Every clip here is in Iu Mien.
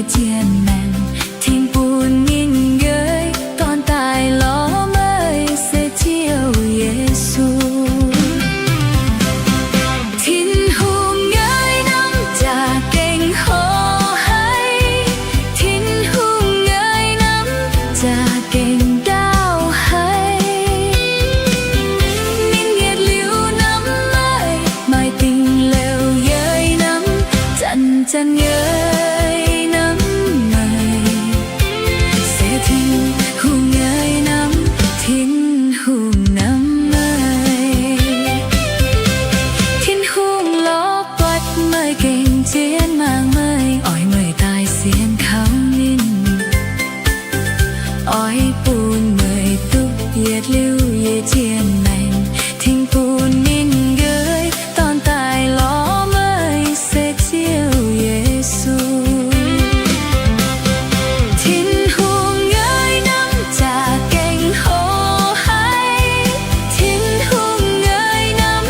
zien maengc, tengx bun ninh nqoi dorn daaih lorz meih se Ziouv Yesu. Tin-Hungh nqoi namv za'gengh hlo haic, Tin-Hungh nqoi namv za'gengh ndaauv haic. Ninh yietc liuz namv meih, maaih dingh liouh yeic namv, zanc-zanc yeic namv meih, se Tin-Hungh yeic namv, Tin-Hungh namv meih. Tin-Hungh lorz buatc meih, gengh zien mangc meih, oix meih daaih sienx kaux ninh, oix bun meih duqv yietc liuz yeic zien maengc, tengx bun ninh nqoi dorn daaih lorz meih se Ziouv Yesu. Tin-Hungh nqoi namv za'gengh hlo haic, Tin-Hungh nqoi namv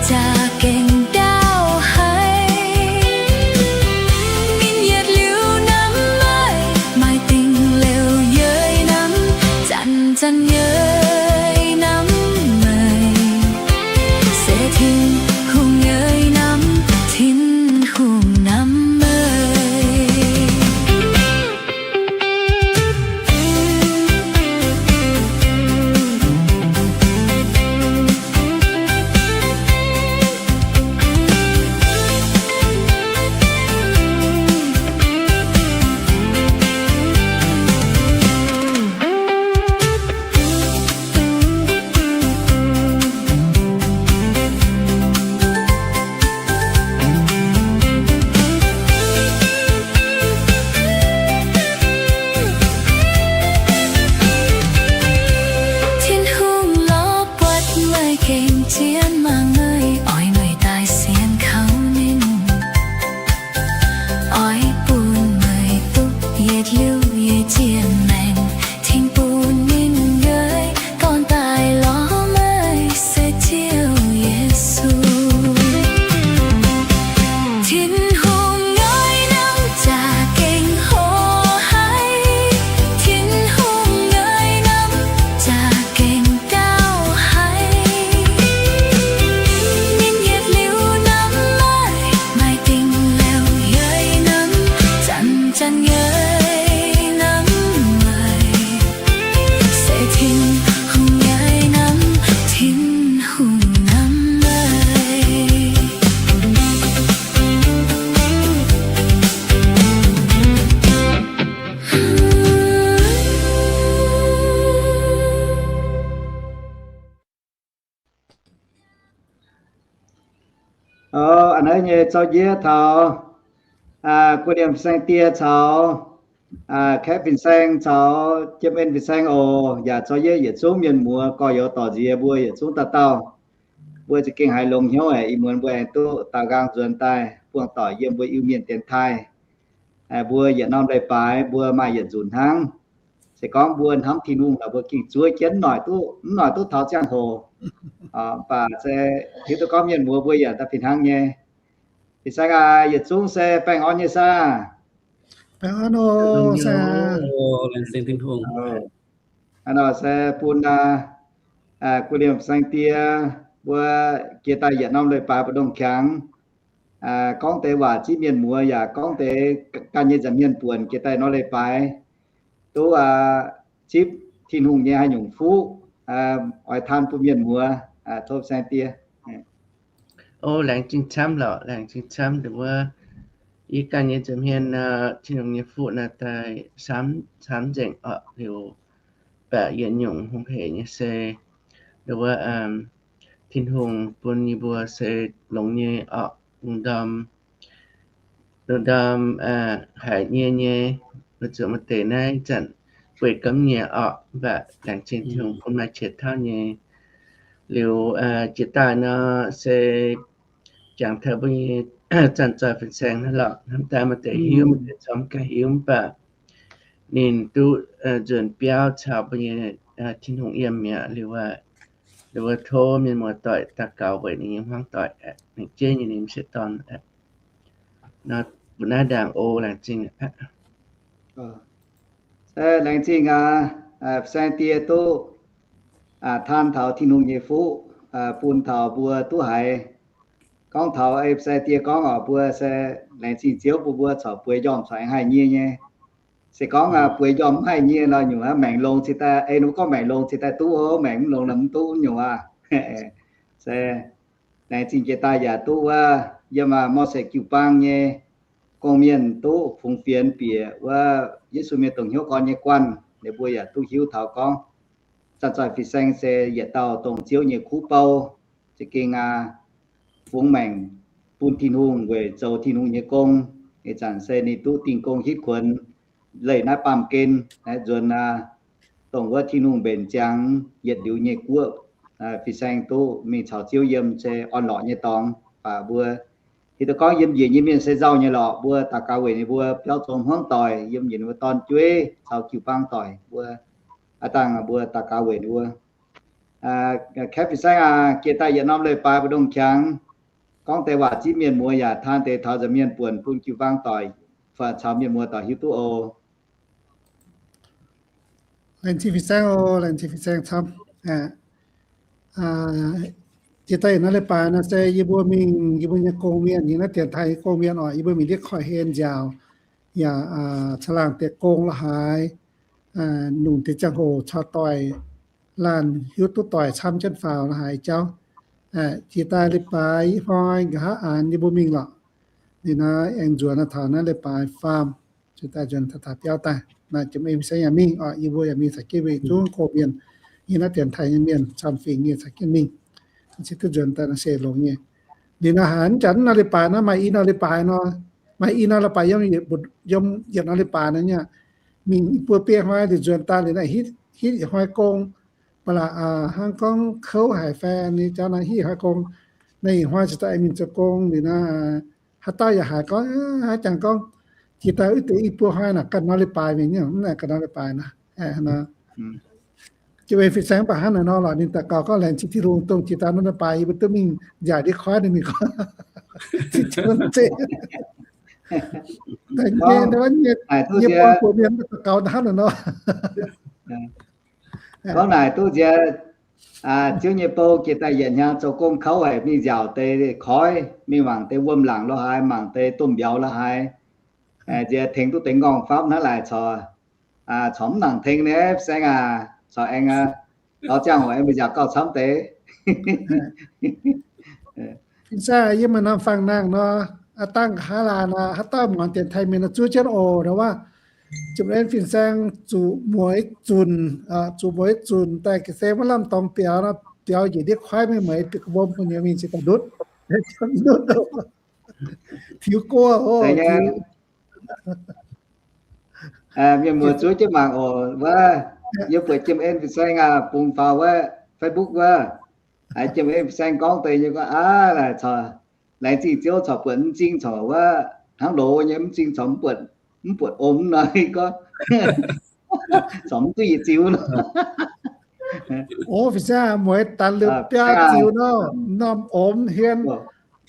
za'gengh ndaauv haic. Ninh yietc liuz namv meih, maaih dingh liouh yeic namv, zanc-zanc yeic namv meih, se Tin-Hungh yeic namv, Tin-Hungh namv meih. Tin-Hungh lorz buatc meih, gengh zien mangc meih, oix meih daaih sienx kaux ninh, oix bun meih duqv yietc liuz yeic zien maengc, tengx bun ninh nqoi dorn daaih lorz meih se Ziouv Yesu. Tin-Hungh nqoi namv za'gengh hlo haic, Tin-Hungh nqoi namv za'gengh ndaauv haic. Ninh yietc liuz namv meih, maaih dingh liouh yeic namv, zanc-zanc yeic namv meih, se Tin-Hungh yeic namv, Tin-Hungh namv meih. Ov, a'hneiv nyei zorqv njiec taux guei liemh fin-saeng die caux kaeqv fin-saeng caux jiem en fin-saeng oc, yaac zorqv njiec yietc zungv mienh muoz gorx-youz dorc nziex mbuo yietc zungv dauh dauh. Mbuo za'gengh haiz longx hnyouv aqv, ih muonz mbuo aengx duqv daaux nqaang nzuonx daaih buangh doic yiem mbuo Iu-Mienh dienx taaih. Mbuo yietc norm leiz-baaix mbuo maaih yietc nzunc hnangv. Se gorngv mbuo hnamv Tin-Hungh lorqc, mbuo gengh zuov jienv noic duqv, mv noic duqv taux ziangh hoc. Mv baac se hiuv duqv gorngv mienh muoz mbuo yaac daaih fih hnangv nyei. Ih zanc aac, yietc zungv se baengh orn nyei saah? Baengh orn oc. Hnangv nor se bun guei liemh fin-saeng die mbuo jiex daaih yietc norm leiz-baaix mbu'ndongx qangx, gorngv deix waac zipv mienh muoz yaac gorngv deix ganh nyei nza'hmien buonc jiex daaih norm leiz-baaix duqv zipv Tin-Hungh nyei haaix nyungc fuqv oix taan bun mienh muoz. Tov fin-saeng die. O, laengz zingh camv lorqc, laengz zingh camv ndongc wuov. Yie ganh nyei nza'hmien nor, Tin-Hungh nyei fuqv naaiv daaih camv nzengc orqc, liuz baeqc yietc nyungc hungh hec nyei se ndongc wuov, Tin-Hungh bun yie mbuo se longx nyei orqc, lungh ndorm, lungh ndorm haiz nyei nyei, weic zuqc maaih deix naaiv zanc bueix gamv nyei orqc, mv baac laengz zingh Tin-Hungh bun maaih qiex tauv nyei. Liuz jiex daaih nor se jangx taux mbuo nyei zanc-zoih fin-saeng hnangv lorqc. Hnamv daaih maaih deix hiuv, maaih deix corc mv gaengh hiuv, mv baac ninh duqv nzuonx biauv caux mbuo nyei Tin-Hungh yiem mi'aqv. Liuz, liuz tov mienh muoz-doic daux gaux weic ninh nyei hmuangv doic, ninh jeiv nyei ninh sieqv dorn. Nor mbuo naaiv ndaangc oc, laengz zingh aqv. Se laengz zingh aqv, fin-saeng die duqv taan taux Tin-Hungh nyei fuqv bun taux mbuo duqv haiz. Gorngv taux ei fin-saeng die gorngv oc, mbuo se laengz zingh Ziouv bun mbuo corc bueix njormh corc aengx haih nyie nyei. Se gorngv bueix njormh mv haih nyie nor, nyungc maengc longx cingx daaih, ei nu gorngv maengc longx cingx daaih duqv oc, maengc mv longx nor mv duqv nyungc aqv. Se laengz zingh jiex daaih yaac duqv wuov yiem Mose jiu-baang nyei gong-mienh duqv fungx fienx bieqc wuov Yesu mienh dongh hnyouv gorn nyei guanh, ninh mbuo yaac duqv hiuv taux gorngv zanc-zoih fin-saeng se yietc dauh dongh Ziouv nyei kuv bou, za'gengh aqv, fungx maengc bun Tin-Hungh weic zoux Tin-Hungh nyei gong. Ih zanc se ninh duqv dingh gong hitv kuonx leih naaiv baamh gen, naaiv nzuonx aqv, dongh wuov Tin-Hungh mbenc ziangx yietc liuz nyei guoqv, fin-saeng duqv mingh caux Ziouv yiem se orn-lorqc nyei dorngx. Baac mbuo hiuv duqv gorngv yiem njiec nyei mienh se nzauh nyei lorqc. Mbuo daux gaux weic ninh mbuo biauv zong hmuangv doic, yiem njiec ninh mbuo dorn-jueiv caux jiu-baang doic, mbuo aav dangh mbuo daux gaux weic ninh mbuo. Kaeqv fin-saeng aac, jiex daaih yietc norm leiz-baaix mbu'ndongx qangx gorngv deix waac zipv mienh muoz yaac taan deix taux nza'hmien buonc bun jiu-baang doic caux mienh muoz doic hiuv duqv oc. Laengz zingh fin-saeng oc, laengz zingh fin-saeng camv. Jiex daaih yietc norm leiz-baaix nor se yie mbuo mingh, yie mbuo nyei gong-mienh, yie naaiv dienx taaih nyei gong-mienh oc, yie mbuo mingh ndiev koiv-hlen nziaauc, yaac caangh laangh deix gong la'haaix, nungh deix ziangh hoc caux doic laanh hiuv duqv doic camv jienv faaux la'haaix jauv. Jiex daaih leiz-baaix ih hnoi nqa'haav aanx yie mbuo mingh lorqc. Ninh naaiv aengx nzuonx taux naaiv leiz-baaix faam, jiex daaih nzuonx taux biauv daaih. Naaiv jiem ei fin-saeng yaac mingh oc, yie mbuo yaac mingh caux jienv weic zungv gong-mienh, yie naaiv dienx taaih nyei mienh camv fingx nyei caux jienv mingh. Se duqv nzuonx daaih naaiv se longx nyei. Ninh naaiv haaix zanc naaiv norm leiz-baaix naaiv maaih i norm leiz-baaix nor, maaih i norm leiz-baaix yiem, yiem yietc norm leiz-baaix naaiv nyei. Mingh i buo biei hnoi liuz nzuonx daaih liuz naaiv hitv, hitv yietc hnoi gong. Ba'laqc hnangv gorngv kouv haic fai ninh jauv naaiv hitv hnoi gong. Naaiv ih hnoi cingx daaih mingh zoux gong liuz naaiv, haaix dauh yaac haiz gorngv, haaix jangx gorngv, jiex daaih wuov deix i buo hnoi naaic ganh norm leiz-baaix mingh nyei, mv naaic ganh norm leiz-baaix naaic. Jiex daaih fin-saeng mv baac hnangv naaic nor lorqc, ninh daux gaux gorngv laengz zingh Tin-Hungh dongh jiex daaih norm leiz-baaix yie mbuo duqv mingh nziaauc ndiev koiv ninh mingh gorngv, nyei buangh buoz mienh daux gaux hnangv naaic nor. Gorngv naaic duqv nziex, Ziouv nyei bou jiex daaih yietc hnyangx zoux gong kouv haic, mingh nziaauc deix koiv, mingh mangc deix wuom laangc lo haaix, mangc deix domh mbiauz lo haaix, nziex tengx duqv deix nqorngv-famv hnangv laaic corc, corc mv nangc tengx nyei, fin-saeng aac, corc aengx, lorz ziangh hoc aengx mingh nziaauc gauh camv deix. Fin-saeng, yie maaih norm fangx nangh nor, aa dangh nqa'haav laanh aqv, haaix dauh muangx dienx taaih mienh nor zuov jienv oc. Nor wuov, jiem en fin-saeng zuqc mueiz zunc, zuqc mueiz zunc daaih ga'sie maiv lamh dorngx biaux nor, biaux njiec ndiev koiv mingh mueiz bieqc ga'mbom gu'nyuoz mingh cingx daaih ndutv, ndutv, tiux guoqv oc. Mienh muoz zuov jienv mangc oc. Wuov, yie buatc jiem en fin-saeng aac, bungx faaux wuov Facebook wuov, haiz jiem en fin-saeng gorngv deix nyei gorngv aav, corc laengz zingh Ziouv corc buatc mv zingh corc wuov, hnangv loz nyei mv zingh corc mv buatc, mv buatc om nor gorngv, corc mv duqv yietc ziux nor. Oc, fin-saeng mueiz danx liuz biaa ziux nor, norm om hmien.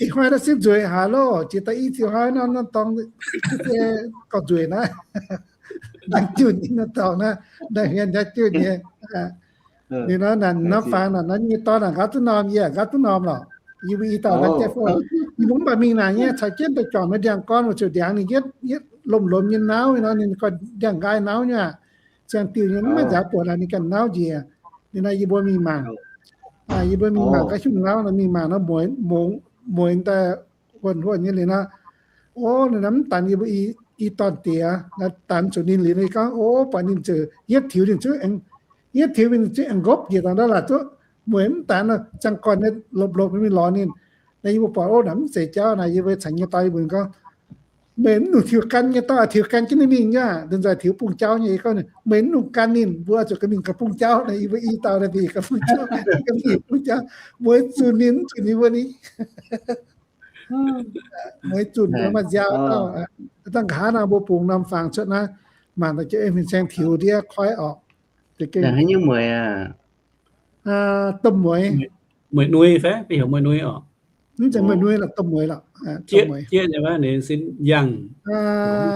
Ih hnoi naaiv singv nzueic haic loh, jiex daaih i ziux hnoi nor, norm dorngx gauh nzueic naaiv. Njang junh nyei norm dorngx naaiv, naaiv hmien njang junh nyei. Ninh nor naaic norm fangx naaic, naaiv nyei dorn naaic nqaapv duqv norm, yie nqaapv duqv norm lorqc. Yie mbuo i dauh naaiv jienv fo, yie mbuo mv baac mingh naaic nyei caux jienv daaih juangc meih ndiangx-gorn wuov ziouc ndiangx ninh yietv, yietv lomh-lomh nyei nauv nor, ninh ganh ndiangx-nqaai nauv nyei aqv. Ziangh diuh nyei mv maaih nzaaux buonc aqv, ninh ganh nauv njiec. Ninh naaic yie mbuo mingh mangc, yie mbuo mingh mangc ga'hnyungc nauv nor, mingh mangc nor mueiz, mueiz daaih huonh huonh nyei liuz nor, o, ninh naaic mv danx yie mbuo i dorn-diex, danx zuqc ninh liuz ninh gorngv, o, buatc ninh ziouc yietv tiux ninh zungv, yietv tiux ninh zungv aengx nqopv njiec dangh ndau laac zuqv mueiz mv danx nor, ziangh gorn nyei lopv-lopv mingh lorz ninh. Naaic yie mbuo buatc, o, naaic mv zeiz jauv naaic, yie mbuo caux nyei dorn yie mbuo gorngv, meih mv nungx tiux gan nyei dorn, tiux gan jienv ninh mingh nyei aqv, nzunc nzaic tiux bung jauv nyei. Yie gorngv, meih mv nungx gan ninh, mbuo zuqc ganh mingh gauh bung jauv naaic, yie mbuo i dauh naaic mingh gauh bung jauv, ganh mingh bung jauv, mueiz zunc ninh, zunc ninh mbuo ni. Mueiz zunc mbuo maaih nziaaux dauh, dangh nqa'haav nor mbuo bungx norm fangx cuotv naaiv, mangc daaih jiem en fin-saeng tiux ndiev koiv orqc. Haaix nyungc mueiz aac? Domh mueiz. Mueiz nui fai? Bun heuc mueiz nui orqc. Mv zeiz mueiz-nui lorqc, domh mueiz lorqc. Jieqv nyei, ninh sin yangh,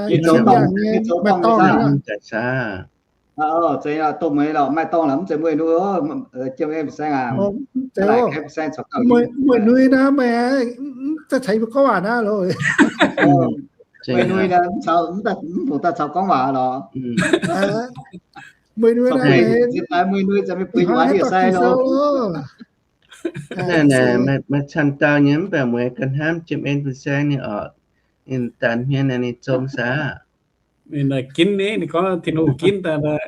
yangh nyei, maaih dorngh lorqc. Zeiz domh mueiz lorqc, maaih dorngh lorqc, mv zeiz mueiz-nui. Mueiz-nui naaiv meih za'gengh ceix mbuo gorngv waac naaiv loh. Mueiz-nui mv dungx daaih caux gorngv waac lorqc. Mueiz-nui naaiv, mueiz-nui za'gengh bueix nduov sai lo. Maaih cang dauh nyei mv baac mueiz ga'hnamv jiem en fin-saeng ninh oc. Ninh daan hmien naaic ninh zom saah? Ninh ginv ni, ninh gorngv Tin-Hungh ginv daaih.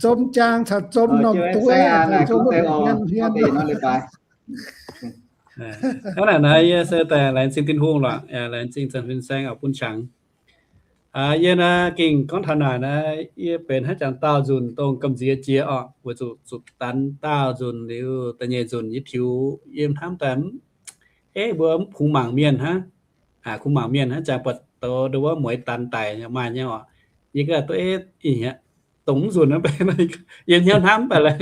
Zom jaang caux zom norm dueiv, zom hmien hmien. Hnangv naaic naaiv yie se daaih laengz zingh Tin-Hungh lorqc, laengz zingh Zanc Fin-Saeng oix bun qangx. Yie naaiv gengh gorngv taux naaic naaiv, yie benx hnangv jangx daauh nzunc dongh gamh nziex jiex orqc, weic zuqc zuqc danx daauh nzunc liuz, da'nyeic nzunc yie tiux yiem hnamv daaih, eh, mbuo mv kungx mangc mienh hnangv, kungx mangc mienh hnangv, jangx buatc douz ndau wuov mueiz danx daic maaih nyei orqc. Yie ganh duqv, eh, ih hnoi dongh mv nzunc, yie hnyouv hnamv mv baac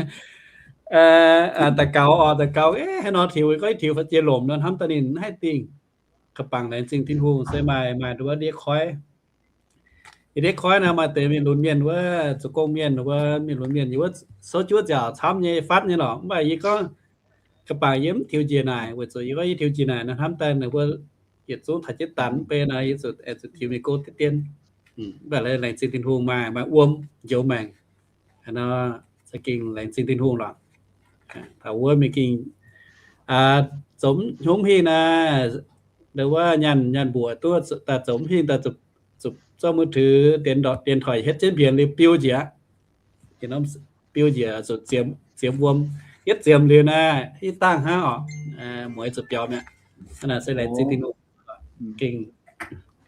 daux gaux orqc, daux gaux, eh, haaix nor tiux, gorngv tiux faaux jiex lomc nor, hnamv daaih ninh mv haih dingh. Ka'bangc laengz zingh Tin-Hungh se maaih, maaih ndau wuov ndiev koiv. Ndiev koiv naaiv maaih deix mienh lunx mienh wuov, zoux gong mienh wuov, mienh lunx mienh yie wuov souv jienv wuov nziaauc camv nyei fatv nyei lorqc. Mv baac yie gorngv, ka'bangc yie mv tiux njiec naaic, weic zuqc yie gorngv yie tiux njiec naaic nor, hnamv daaih ninh mbuo yietc zungv taux jienv danx mv bei nor, yie zuqc, zuqc tiux mingh go deix dien. Mv baac laengz zingh Tin-Hungh maaih, maaih wuom njoux maengc. Nor za'gengh laengz zingh Tin-Hungh lorqc. Taux wuov mingh gengh zomx hnyouv hingh naaiv, ndau wuov nyaanh, nyaanh mbuoqc duqv daaih zomx hingh daaih zuqc zorqv mbuo tuix dienx, dienx toic hietv jienv mbienx liuz biu njiec. Biu njiec zuqc ziemx wuom. Yietv ziemx liuz naaiv, yietv dangh hnangv orqc, mueiz zuqc biaux mi'aqv. Naaiv se laengz zingh Tin-Hungh gengh.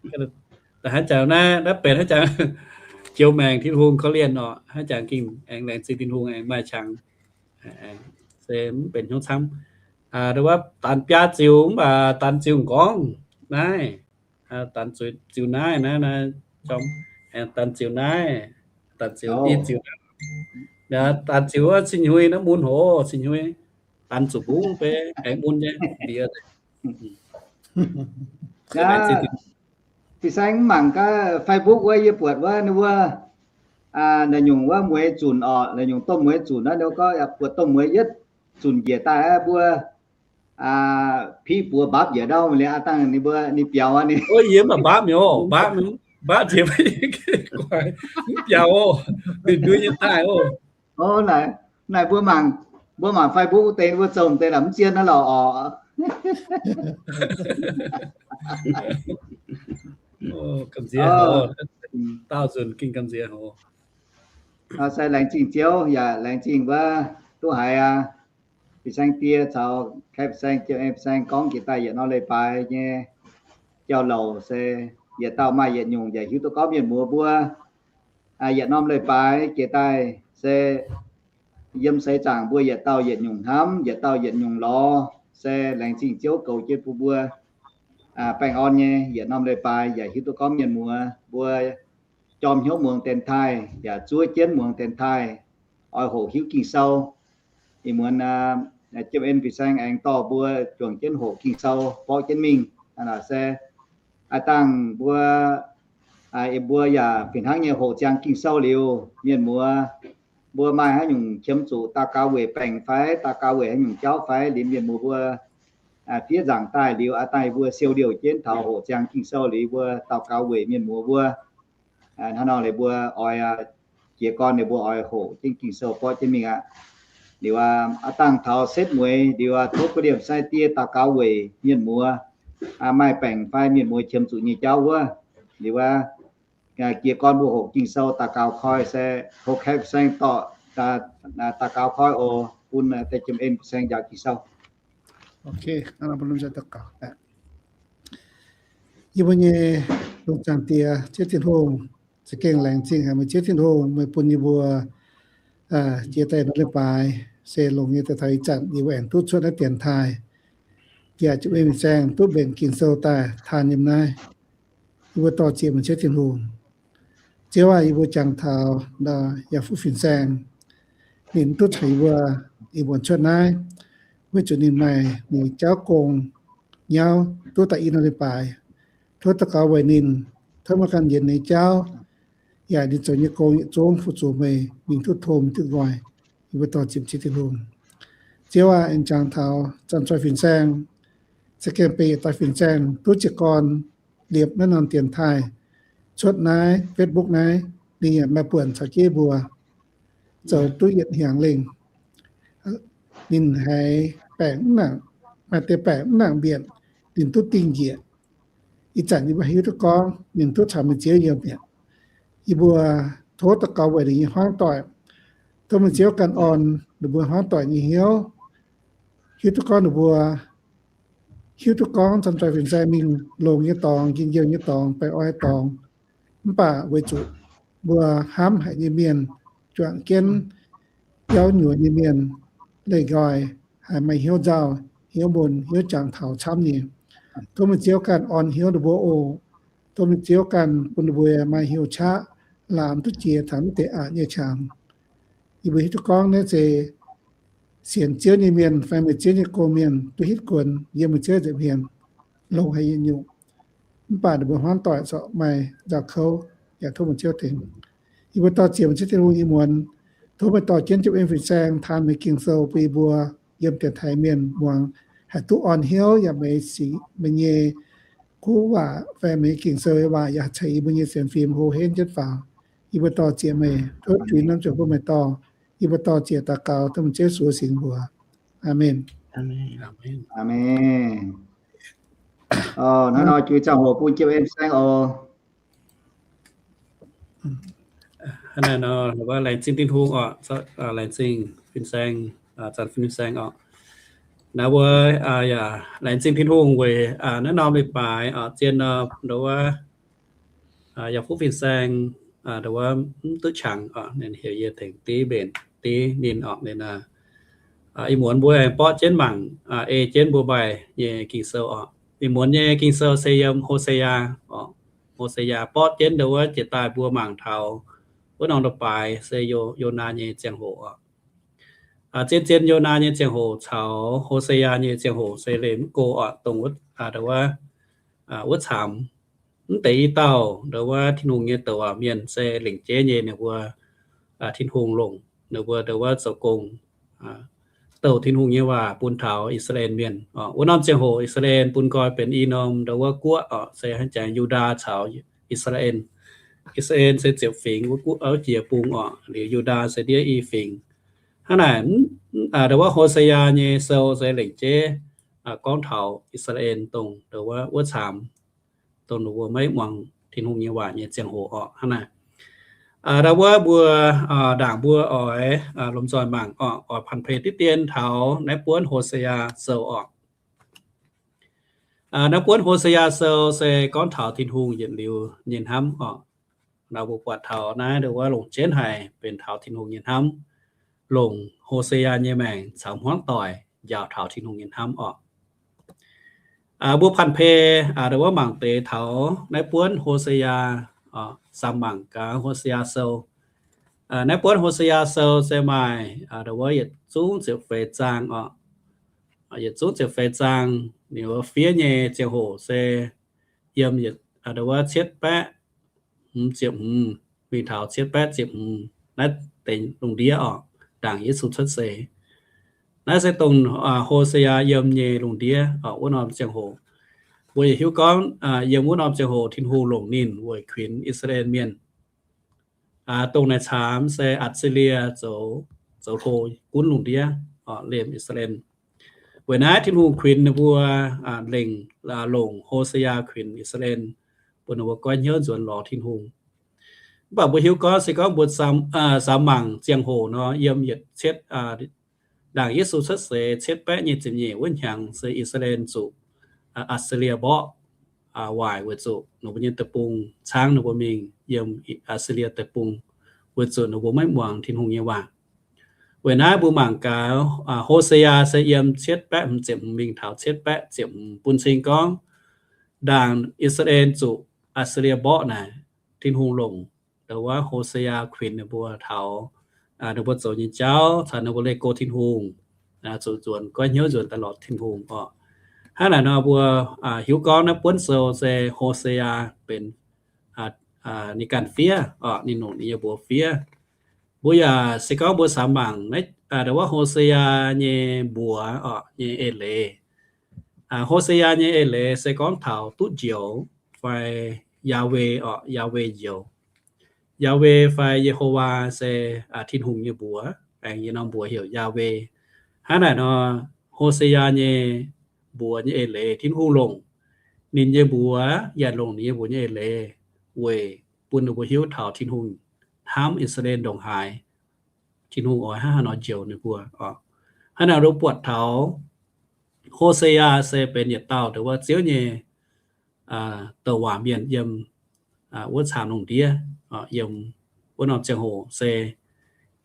Hnangv jangx naaiv, naaiv benx hnangv jangx joux maengc Tin-Hungh korv-lienh orqc. Hnangv jangx gengh aengx laengz zingh Tin-Hungh aengx maaih qangx, se mv benx hnyouv camv. Ndau wuov danx biaa ziux mv baac danx ziux m'nqorngv naaiv, danx ziux naaiv naaiv, danx ziux naaiv, danx ziux i ziux naaiv, danx ziux wuov cin-hnoi naaiv mun hoc, cin-hnoi danx zuqc mbungv beiv aengx mun nyei. Fin-saeng mv mangc gaax Facebook wuov, yie buatc wuov ninh wuov la'nyungc wuov mueiz zunc orqc, la'nyungc domh mueiz zunc naaiv, ninh gorngv buatc domh mueiz yietv zunc njiec daaih aqv, mbuo piqv buoz mbapv njiec ndau liuz, aa dangh ninh mbuo ninh biaux aqv ninh. Yie mv baac mbapv mi'aqv, mbapv, mbapv njiec mv biaux oc, ninh ndui nyei daaih oc. Naaic mbuo mangc, mbuo mangc Facebook deix mbuo zomc deix la'mv zien naaiv lorqc orqc. Gamh nziex, daauh nzunc gengh gamh nziex oc. Se laengz zingh Ziouv yaac laengz zingh wuov duqv haiz aqv. Fin-saeng die caux kaeqv fin-saeng, jiem en fin-saeng gorngv jiex daaih yietc norm leiz-baaix nyei jauv-louc se yietc dauh maaih yietc nyungc yaac hiuv duqv gorngv mienh muoz mbuo yietc norm leiz-baaix jiex daaih se yiem seix zaangc mbuo yietc dauh yietc nyungc hnamv, yietc dauh yietc nyungc lorz, se laengz zingh Ziouv goux jienv bun mbuo baengh orn nyei yietc norm leiz-baaix yaac hiuv duqv gorngv mienh muoz mbuo jorm hnyouv muangx dienx taaih yaac zuov jienv muangx dienx taaih, oix hoqc hiuv Ging-Sou. Ih muonz jiem en fin-saeng aengx dorh mbuo juangc jienv hoqc Ging-Sou borqv jienv mingh. Se aa dangh mbuo, mbuo yaac fih hnangv nyei hoqc ziangx Ging-Sou liuz, mienh muoz mbuo maaih haaix nyungc qiemx zuqc daux gaux weic baengc fai daux gaux weic haaix nyungc jauv fai, liuz mienh muoz mbuo fiev nzaangc daaih liuz, aa dangh mbuo siou liouh jienv taux hoqc ziangx Ging-Sou liuz mbuo daux gaux weic mienh muoz mbuo. Hnangv nor liuz mbuo oix jiez gorn liuz mbuo oix hoqc jienv Ging-Sou borqv jienv mingh aqv. Liuz aa dangh taux setv mueiz liuz tov ba'liemh sai die daux gaux weic mienh muoz, maaih baengc fai mienh muoz qiemx zuqc nyei jauv wuov. Liuz aa jiez gorn mbuo hoqc Ging-Sou daux gaux koi se tov kaeqv fin-saeng dorh daux gaux koi oc, bun deix jiem en fin-saeng njaaux Ging-Sou. Yie mbuo nyei lungh zaangc Die, Ziouv Tin-Hungh, za'gengh laengz zingh haic meih Ziouv Tin-Hungh, meih bun yie mbuo jiex daaih norm leiz-baaix se longc nyei daaih taux ih zanc yie mbuo aengx duqv cuotv naaiv dienx taaih, yaac jiem en fin-saeng duqv mbenc Ging-Sou daaih taan yiem naaiv. Yie mbuo dorh ziex meih Ziouv Tin-Hungh. Ziouv aah, yie mbuo jangx taux yaac fuqv fin-saeng, ninh duqv caux yie mbuo, yie mbuo cuotv naaiv. weic zuqc ninh maaih nyei jauv gong nyauv duqv daaih i norm leiz-baaix. Tov daux gaux weic ninh, tov meih ganh yienx ninh nyei jauv, yaac ninh zoux nyei gong yietc zungv fu zuqc meih mingh duqv tong duqv nqoi. Yie mbuo dorh ziec ciev Tin-Hungh. Ziouv aac, aengx jangx taux Zanx Zoih Fin-Saeng, za'gengh benx yietc dauh fin-saeng duqv jiez gorn liepc naaiv norm dienx taaih, cuotv naaiv Facebook naaiv, ninh yaac maaih buonc caux jienv mbuo zoux duqv yietc hnyangx lengh. Ninh haiz baengc mv nangc, maaih deix baengc mv nangc mbienc, ninh duqv dingh njiec. Ih zanc yie mbuo hiuv duqv gorngv ninh duqv caux meih Ziouv yiem mi'aqv. Yie mbuo tov daux gaux weic ninh nyei hmuangv doic. Tov meih Ziouv ganh orn ninh mbuo hmuangv doic nyei hnyouv, hiuv duqv gorngv ninh mbuo hiuv duqv gorngv Zanx Zoih Fin-Saeng mingh longx nyei dorngx, njien-youh nyei dorngx, baengh orn nyei dorngx, mv baac weic zuqc mbuo hnamv haic nyei mienh, juangc jienv biauv nyuoz nyei mienh, leih nqoi, haiz maaih hnyouv nzauh, hnyouv mun, hnyouv jangx taux camv nyei. Tov meih Ziouv ganh orn hnyouv ninh mbuo oc. Tov meih Ziouv ganh bun ninh mbuo maaih hnyouv qaqv, laamx duqv jiex taux mv deix aqc nyei qangx. Yie mbuo hiuv duqv gorngv naaiv se sienx Ziouv nyei mienh fai meih Ziouv nyei gong-mienh duqv hitv kuonx yiem meih Ziouv nza'hmien, longx haic nyungc. Mv baac ninh mbuo hmuangv doic corc maaih nzauh kouv, yaac tov meih Ziouv tengx. Yie mbuo dorh ziec meih Ziouv Tin-Hungh nyei muonz, tov meih dorh jienv Jiem-En Fin-Saeng taan meih Ging-Sou bun yie mbuo yiem dienx taaih mienh muangx, haih duqv orn hnyouv yaac meih sic, meih nyei kuv waac fai meih Ging-Sou nyei waac yaac ceix yie mbuo nyei sienx fim hlo henv jienv faaux. Yie mbuo dorh ziec meih, tov juix norm ziouc bun meih dorh. Yie mbuo dorh ziec daux gaux dengv meih Ziouv Yesu nyei mbuox. Aamen. Aamen. Hnangv nor juix ziangh hoc bun Jiem-En Fin-Saeng oc. Hnangv naaiv nor, laengz zingh Tin-Hungh oc, laengz zingh Fin-Saeng, Zanx Fin-Saeng oc. Naaiv mbuo yaac laengz zingh Tin-Hungh weic naaiv norm leiz-baaix zien nor, nduov wuov, yaac fuqv Fin-Saeng, nduov wuov, mv duqv qangx oc, ninh heuc yie tengx div mbenc div ninh oc. Ninh ih muonz mbuo aengx borqv jienv mangc, ei jienv mbuo maaih nyei Ging-Sou oc. Ih muonz nyei Ging-Sou se yiem Hosea oc. Hosea borqv jienv nduov wuov jiex daaih mbuo mangc taux wuov norm leiz-baaix se Yonaa nyei ziangh hoc oc. Zien zien Yonaa nyei ziangh hoc caux Hosea nyei ziangh hoc se leih mv go oc, dongh wuov, nduov wuov, wuov camx mv deix i dauh nduov wuov Tin-Hungh nyei douc waac mienh se lengc jeiv nyei ninh mbuo, Tin-Hungh longc ninh mbuo nduov wuov zoux gong, douc Tin-Hungh nyei waac bun taux I^saa^laa^en Mienh. Wuov norm ziangh hoc I^saa^laa^en bun nqoi benx i norm nduov wuov guoqv oc, se hnangv jangx Yu^ndaa caux I^saa^laa^en. I^saa^laa^en se ziepc fingx wuov guoqv, wuov jiex bung oc, liuz Yu^ndaa se ndiev i fingx. Hnangv naaic, nduov wuov Hosea nyei sou se lengc jeiv gorngv taux I^saa^laa^en dongh nduov wuov, wuov camx, dongh ninh mbuo maiv muangx Tin-Hungh nyei waac nyei ziangh hoc oc. Hnangv naaic, nduov wuov mbuo, ndaangc mbuo oix lomh nzoih mangc oc, oix pan peix diqv dien taux naaiv buonv Hosea sou oc. Naaiv buonv Hosea sou se gorngv taux Tin-Hungh yietc liuz nyei hnamv oc. Naaiv mbuo buatc taux naaiv nduov wuov longc jienv haic benx taux Tin-Hungh nyei hnamv, longc Hosea nyei maengc caux hmuangv doic njaaux taux Tin-Hungh nyei hnamv oc. Mbuo pan peix nduov wuov mangc deix taux naaiv buonv Hosea, samx mangc gaax Hosea sou. Naaiv buonv Hosea sou se maaih nduov wuov yietc zungv ziepc feix zaang oc. Yietc zungv ziepc feix zaang, ninh wuov fiev nyei ziangh hoc se yiem nduov wuov cietv baeqv hmz ziepc hmz mingh taux cietv baeqv ziepc hmz naaiv deix lungh ndiev oc, ndaangc Yesu cuotv seix. Naaiv se dongh Hosea yiem nyei lungh ndiev oc, wuov norm ziangh hoc. Mbuo yaac hiuv gorngv yiem wuov norm ziangh hoc Tin-Hungh longc ninh weic kuinx I^saa^laa^en Mienh. Dongh naaic camx se Atc^si^lie zoux, zoux hlo gunv lungh ndiev, liemh I^saa^laa^en. Weic naaiv Tin-Hungh kuinx ninh mbuo, lengc, longc Hosea kuinx I^saa^laa^en, bun ninh mbuo goiv hnyouv nzuonx lorz Tin-Hungh. Mv baac mbuo hiuv gorngv se gorngv mbuo samx mangc ziangh hoc nor, yiem yietc cietv, ndaangc Yesu cuotv seix cietv baeqv nyic ziepc nyeic wuov hnyangx se I^saa^laa^en zuqc Atc^si^lie mborqv waaic weic zuqc ninh mbuo nyei deic-bung caangv ninh mbuo mingh yiem Atc^si^lie deic-bung, weic zuqc ninh mbuo maiv muangx Tin-Hungh nyei waac. Weic naaiv mbuo mangc gaax, Hosea se yiem cietv baeqv hmz ziepc hmz mingh taux cietv baeqv ziepc hmz bun cing gorngv, ndaangc I^saa^laa^en zuqc Atc^si^lie mborqv naaic, Tin-Hungh longc nduov wuov Hosea kuinx ninh mbuo taux ninh mbuo zoux nyei jauv caux ninh mbuo leih go Tin-Hungh. zuqc nzuonx goiv hnyouv nzuonx daaih lorz Tin-Hungh oc. Hnangv naaic nor mbuo hiuv gorngv naaiv buonv sou se Hosea benx ninh ganh fiev oc, ninh longc ninh nyei mbuox fiev. Mbuo yaac se gorngv mbuo samx mangc naaiv, ndau wuov Hosea nyei mbuox oc, nyei eix leiz. Hosea nyei eix leiz se gorngv taux duqv njoux fai Yahweh oc, Yahweh njoux. Yahweh fai Yehowa se Tin-Hungh nyei mbuox, aengx yie norm mbuox heuc Yahweh. Hnangv naaic nor, Hosea nyei mbuox nyei eix leiz Tin-Hungh longc ninh nyei mbuox yaac longc ninh nyei mbuox nyei eix leiz weic bun ninh mbuo hiuv taux Tin-Hungh hnamv I^saa^laa^en ndongc haaix. Tin-Hungh oix hnangv haaix nor njoux ninh mbuo oc. Hnangv naaic nor buatc taux Hosea se benx yietc dauh ndau wuov Ziouv nyei douc waac mienh yiem wuov caamx lungh ndiev, yiem wuov norm ziangh hoc se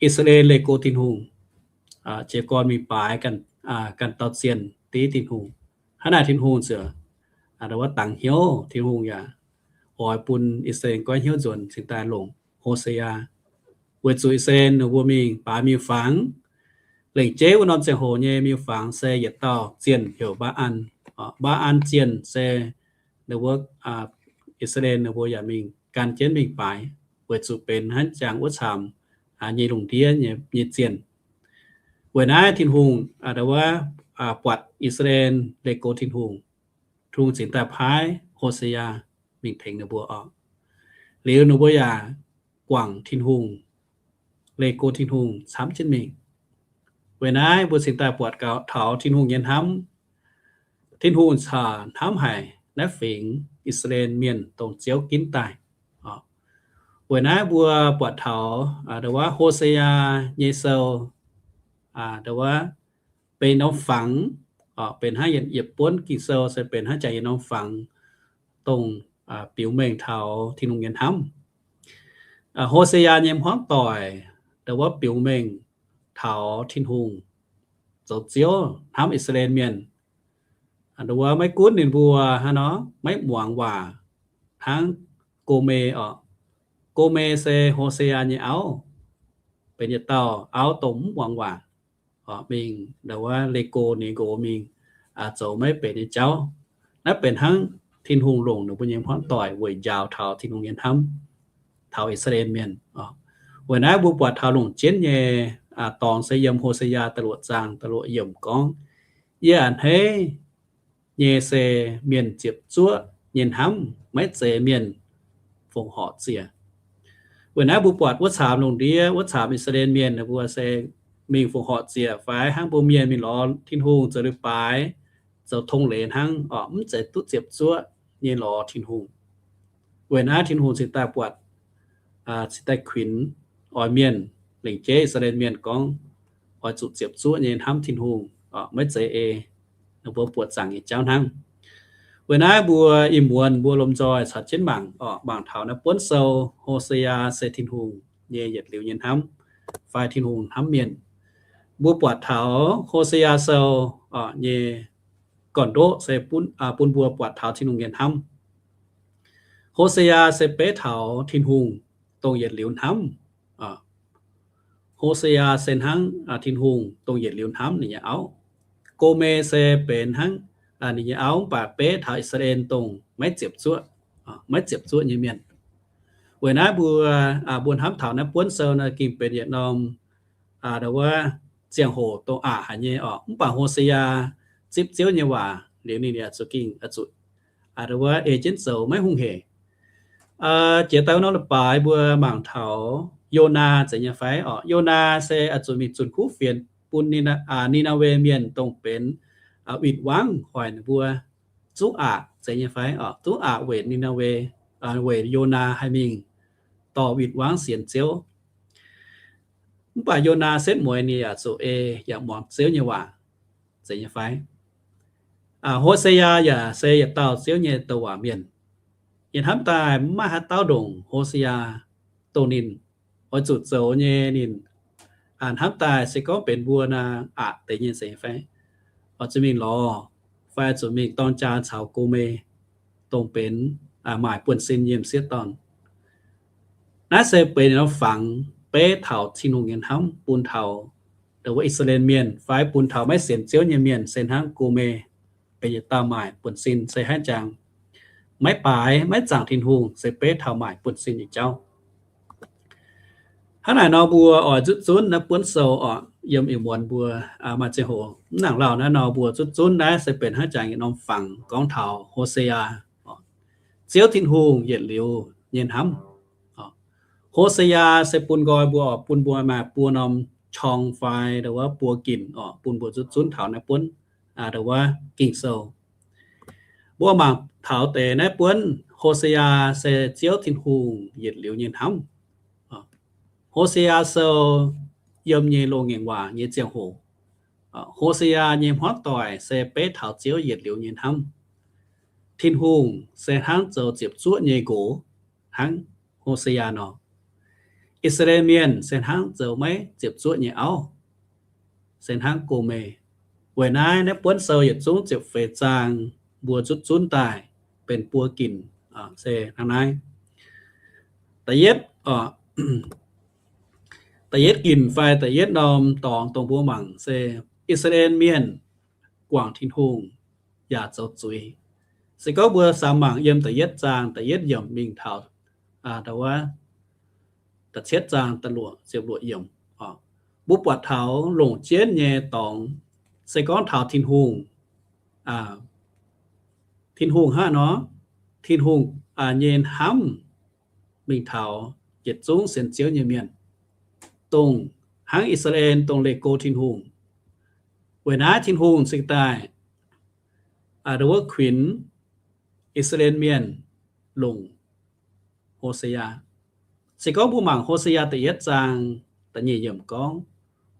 I^saa^laa^en leih go Tin-Hungh, jiez gorn mingh baaix ganh dauh zienh div Tin-Hungh. Hnangv naaic Tin-Hungh ziouc ndau wuov dangx hnyouv, Tin-Hungh yaac oix bun I^saa^laa^en goiv hnyouv nzuonx cingx daaih longc Hosea, weic zuqc I^saa^laa^en ninh mbuo mingh baaix miuc-fangx. Lengc jeiv wuov norm ziangh hoc nyei miuc-fangx se yietc dauh zienh heuc Mbaa^an. Mbaa^an zienh se ninh mbuo, I^saa^laa^en ninh mbuo yaac mingh gan jienv mingh baaix, weic zuqc benx hnangv jangx wuov caamx nyei lungh ndiev nyei zienh. Weic naaiv Tin-Hungh ndau wuov buatc I^saa^laa^en leih go Tin-Hungh, Tin-Hungh cingx daaih paaiv Hosea mingh tengx ninh mbuo oc. Liuz ninh mbuo yaac guangc Tin-Hungh, leih go Tin-Hungh camv jienv mingh. Weic naaiv mbuo cingx daaih buatc gaux taux Tin-Hungh nyei hnamv. Tin-Hungh caux hnamv haic naaiv fingx I^saa^laa^en mienh dongh Ziouv ginv daaih. Weic naaiv mbuo buatc taux ndau wuov Hosea nyei sou, ndau wuov benx norm fangx, benx hnangv yietc buonv Ging-Sou se benx hnangv jangx yietc norm fangx dongh biux mengh taux Tin-Hungh nyei hnamv. Hosea nyei hmuangv doic ndau wuov biux mengh taux Tin-Hungh zoux Ziouv hnamv I^saa^laa^en mienh. Ndau wuov maiv gunv ninh mbuo hnangv nor maiv muangx waac, hnangv Gome oc. Gome se Hosea nyei auv, benx yietc dauh auv dongh mv muangx waac, mingh ndau wuov leih go ninh nqox mingh zoux maiv benx nyei jauv. Naaiv benx hnangv Tin-Hungh longc ninh mbuo nyei hmuangv doic weic njaaux taux Tin-Hungh nyei hnamv taux I^saa^laa^en mienh. Weic naaiv mbuo buatc taux longc jienv nyei dorngx se yiem Hosea da'luoqc zaang da'luoqc yiemc gorngv, Yie a'hneiv nyei se mienh ziepc zuoqv nyei hnamv, maiv zeiz mienh fongc horc ziec. Weic naaiv mbuo buatc wuov caamx lungh ndiev, wuov caamx I^saa^laa^en mienh ninh mbuo se mingh fongc horc ziec fai hnangv mbuo mienh mingh lorz Tin-Hungh zoux leiz-baaix, zoux tong leiz hnangv oc, mv zeiz duqv ziepc zuoqv nyei lorz Tin-Hungh. Weic naaiv Tin-Hungh cingx daaih buatc, cingx daaih kuinx oix mienh lengc jeiv I^saa^laa^en mienh gorngv oix zuqc ziepc zuoqv nyei hnamv Tin-Hungh, maiv zeiz ei ninh mbuo buoqc zaangc nyei jauv hnangv. Weic naaiv mbuo ih muonz mbuo lomh nzoih caux jienv mangc oc, mangc taux naaiv buonv sou Hosea se Tin-Hungh nyei yietc liuz nyei hnamv fai Tin-Hungh hnamv mienh. Mbuo buatc taux Hosea sou nyei gorn-ndoqv se bun mbuo buatc taux Tin-Hungh nyei hnamv. Hosea se beiv taux Tin-Hungh dongh yietc liuz hnamv. Hosea se hnangv Tin-Hungh dongh yietc liuz hnamv ninh nyei auv. Gome se benx hnangv ninh nyei auv mv baac beiv taux I^saa^laa^en dongh maiv ziepc zuoqv, maiv ziepc zuoqv nyei mienh. Weic naaiv mbuo, mbuo hnamv taux naaiv buonv sou naaiv ging benx yietc norm ndau wuov ziangh hoc dongh aqc haic nyei oc. Mv baac Hosea zipv Ziouv nyei waac liuz ninh yaac zuqc ging, zuqc ndau wuov ei jienv zoux maiv hungh hec. Jiex daaih wuov norm leiz-baaix mbuo mangc taux Yonaa zeiz nyei fai oc. Yonaa se zuqc mingh zunc kuv fienx bun Ni^naa^we Mienh dongh benx win-wangv hoic ninh mbuo zuqv aqc zeiz nyei fai oc. Zuqv aqc weic Ni^naa^we, weic Yonaa haih mingh dorh win-wangv sienx Ziouv. Mv baac Yonaa setv mueiz ninh yaac zuqc ei yaac muangx Ziouv nyei waac zeiz nyei fai. Hosea yaac se yietc dauh Ziouv nyei douc waac mienh. Yie hnamv daaih mv maaih haaix dauh ndongc Hosea, dongh ninh oix zuqc zoux nyei ninh hnamv daaih se gorngv benx mbuo naaic aqc deix nyei zeiz nyei fai, oix zuqc mingh lorz fai zuqc mingh dorng jaa caux Gome, dongh benx maaic buonv-sin yiem sieqv dorn. Naaiv se benx norm fangx beiv taux Tin-Hungh nyei hnamv bun taux ndongc wuov I^saa^laa^en Mienh fai bun taux maiv sienx Ziouv nyei mienh se hnangv Go^me benx yietc dauh maaic buonv-sin se hnangv jangx maiv baaix maiv zaangc Tin-Hungh se beiv taux maaic buonv-sin nyei jauv. Hnangv naaic nor mbuo oix zutv zunv naaiv buonv sou oc, yiem ih muonz mbuo maaih ziangh hoc mv nangc lauh naaiv nor mbuo zutv zunv naaiv se benx hnangv jangx yietc norm fangx gorngv taux Ho^se^yaa, Ziouv Tin-Hungh yietc liuz nyei hnamv. Ho^se^yaa se bun nqoi mbuo oc, bun mbuo maaih buo norm qorng fai ndongc wuov buo ginc oc, bun mbuo zutv zunv taux naaiv buonv ndongc wuov Ging-Sou. Mbuo mangc taux deix naaiv buonv Ho^se^yaa se Ziouv Tin-Hungh yietc liuz nyei hnamv. Ho^se^yaa Sou yiem nyei loz-ngaengc waac nyei ziangh hoc, Ho^se^yaa nyei hmuangv doic se beiv taux Ziouv yietc liuz nyei hnamv. Tin-Hungh se hnangv zoux ziepc zuoqv nyei nqox hnangv Ho^se^yaa nor. I^saa^laa^en Mienh se hnangv zoux maiv ziepc zuoqv nyei auv, se hnangv Go^me. Weic naaiv, naaiv buonv sou yietc zungv ziepc feix zaang mbuo zutv zunv daaih benx buo ginc se hnangv naaiv. Da'yietv, da'yietv ginc fai da'yietv norm dorngx dongh mbuo mangc se I^saa^laa^en Mienh guangc Tin-Hungh yaac zoux zuiz. Se gorngv mbuo samx mangc yiem da'yietv zaang da'yietv yiemc mingh taux da'cietv zaang da'luoqc ziepc luoqc yiemc, mbuo buatc taux longc jienv nyei dorngx se gorngv taux Tin-Hungh, Tin-Hungh hnangv nor, Tin-Hungh nyei hnamv mingh taux yietc zungv sienx Ziouv nyei mienh, dongh hnangv I^saa^laa^en dongh leih go Tin-Hungh. Weic naaiv Tin-Hungh cingx daaih ndongc wuov kuinx I^saa^laa^en Mienh longc Ho^se^yaa. Se gorngv mbuo mangc Ho^se^yaa da'yietv zaang da'nyeic yiemc gorngv,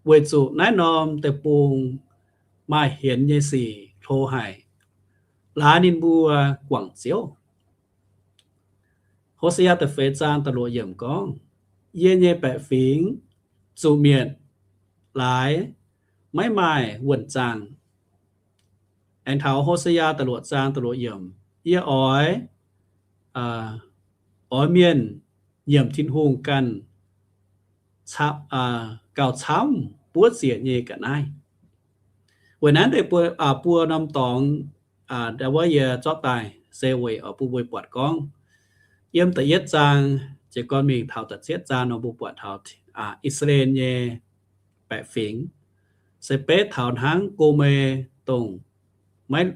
weic zuqc naaiv norm deic-bung maaih hienx nyei sic hlo haic, laaix ninh mbuo guangc Ziouv. Ho^se^yaa da'feix zaang da'luoqc yiemc gorngv, yie nyei baeqc fingx zuqc mietc laaix maiv maaih wuonh zaangh. Aengx taux Ho^se^yaa da'luoqc zaang da'luoqc yiemc, yie oix, oix mienh nyiemc Tin-Hungh ganh gauh camv buov ziec nyei ga'naaiv. Weic naaiv deix buo norm dorngx, ndau wuov yie zorqv daaih se weic oix bun mbuo buatc gorngv, yiem da'yietv zaang jiez gorn mingh taux da'cietv zaang nor mbuo buatc taux I^saa^laa^en nyei baeqc fingx se beiv taux hnangv Go^me dongh maiv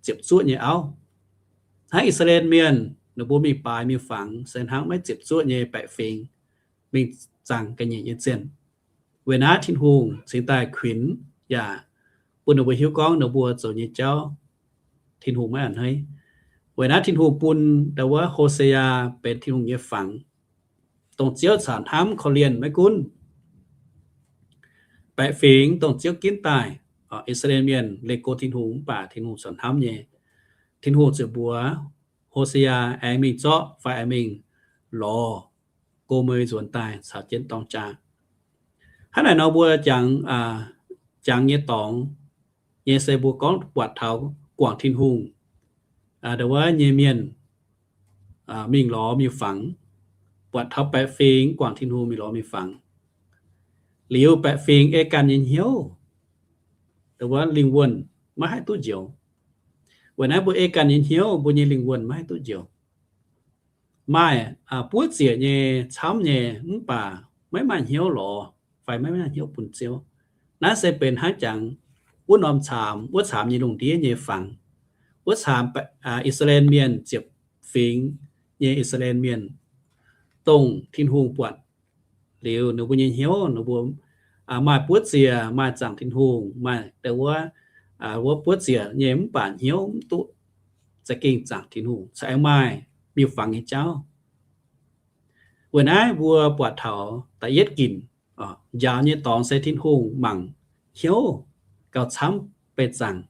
ziepc zuoqv nyei auv. Hnangv I^saa^laa^en Mienh ninh mbuo mingh baaix mingh fangx se hnangv maiv ziepc zuoqv nyei baeqc fingx mingh zaangc ga'nyiec nyei zienh. Weic naaiv Tin-Hungh cingx daaih kuinx yaac bun ninh mbuo hiuv gorngv ninh mbuo zoux nyei jauv Tin-Hungh maiv a'hneiv. Weic naaiv Tin-Hungh bun ndau wuov Ho^se^yaa benx Tin-Hungh nyei fangx, dongh Ziouv caux hnamv korv-lienh maiv gunv baeqc fingx dongh Ziouv ginv daaih, I^saa^laa^en Mienh leih go Tin-Hungh mv baac Tin-Hungh caux hnamv nyei. Tin-Hungh ziouc mbuox Ho^se^yaa aengx mingh zorqv fai aengx mingh lorz Go^me nzuonx daaih caux jienv dorng jaa. Hnangv naaic nor mbuo jangx, jangx nyei dorngx nyei se mbuo gorngv buatc taux guangc Tin-Hungh ndau wuov nyei mienh mingh lorz mingh fangx, buatc taux baeqc fingx guangc Tin-Hungh mingh lorz mingh fangx. Liuz baeqc fingx ei ganh nyei hnyouv, ndau wuov lingh wuonh maiv haih duqv njoux. Weic naaiv mbuo ei ganh nyei hnyouv mbuo nyei lingh wuonh maiv haih duqv njoux. Maaih buov ziec nyei camv nyei mv baac maiv maaih hnyouv lorz fai maiv maaih hnyouv bun Ziouv. Naaiv se benx hnangv jangx wuov norm caamx, wuov caamx nyei lungh ndiev nyei fangx. Wuov caamx I^saa^laa^en Mienh ziepc fingx nyei I^saa^laa^en Mienh, dongh Tin-Hungh buatc liuz ninh mbuo nyei hnyouv, ninh mbuo maaih buov ziec, maaih zaangc Tin-Hungh, maaih ndau wuov, wuov buov ziec nyei mv baac hnyouv mv duqv za'gengh zaangc Tin-Hungh, caux aengx maaih miuc-fangx nyei jauv. Weic naaiv mbuo buatc taux da'yietv ginc, njaaux nyei dorngx se Tin-Hungh mangc hnyouv gauh camv beih zaangc,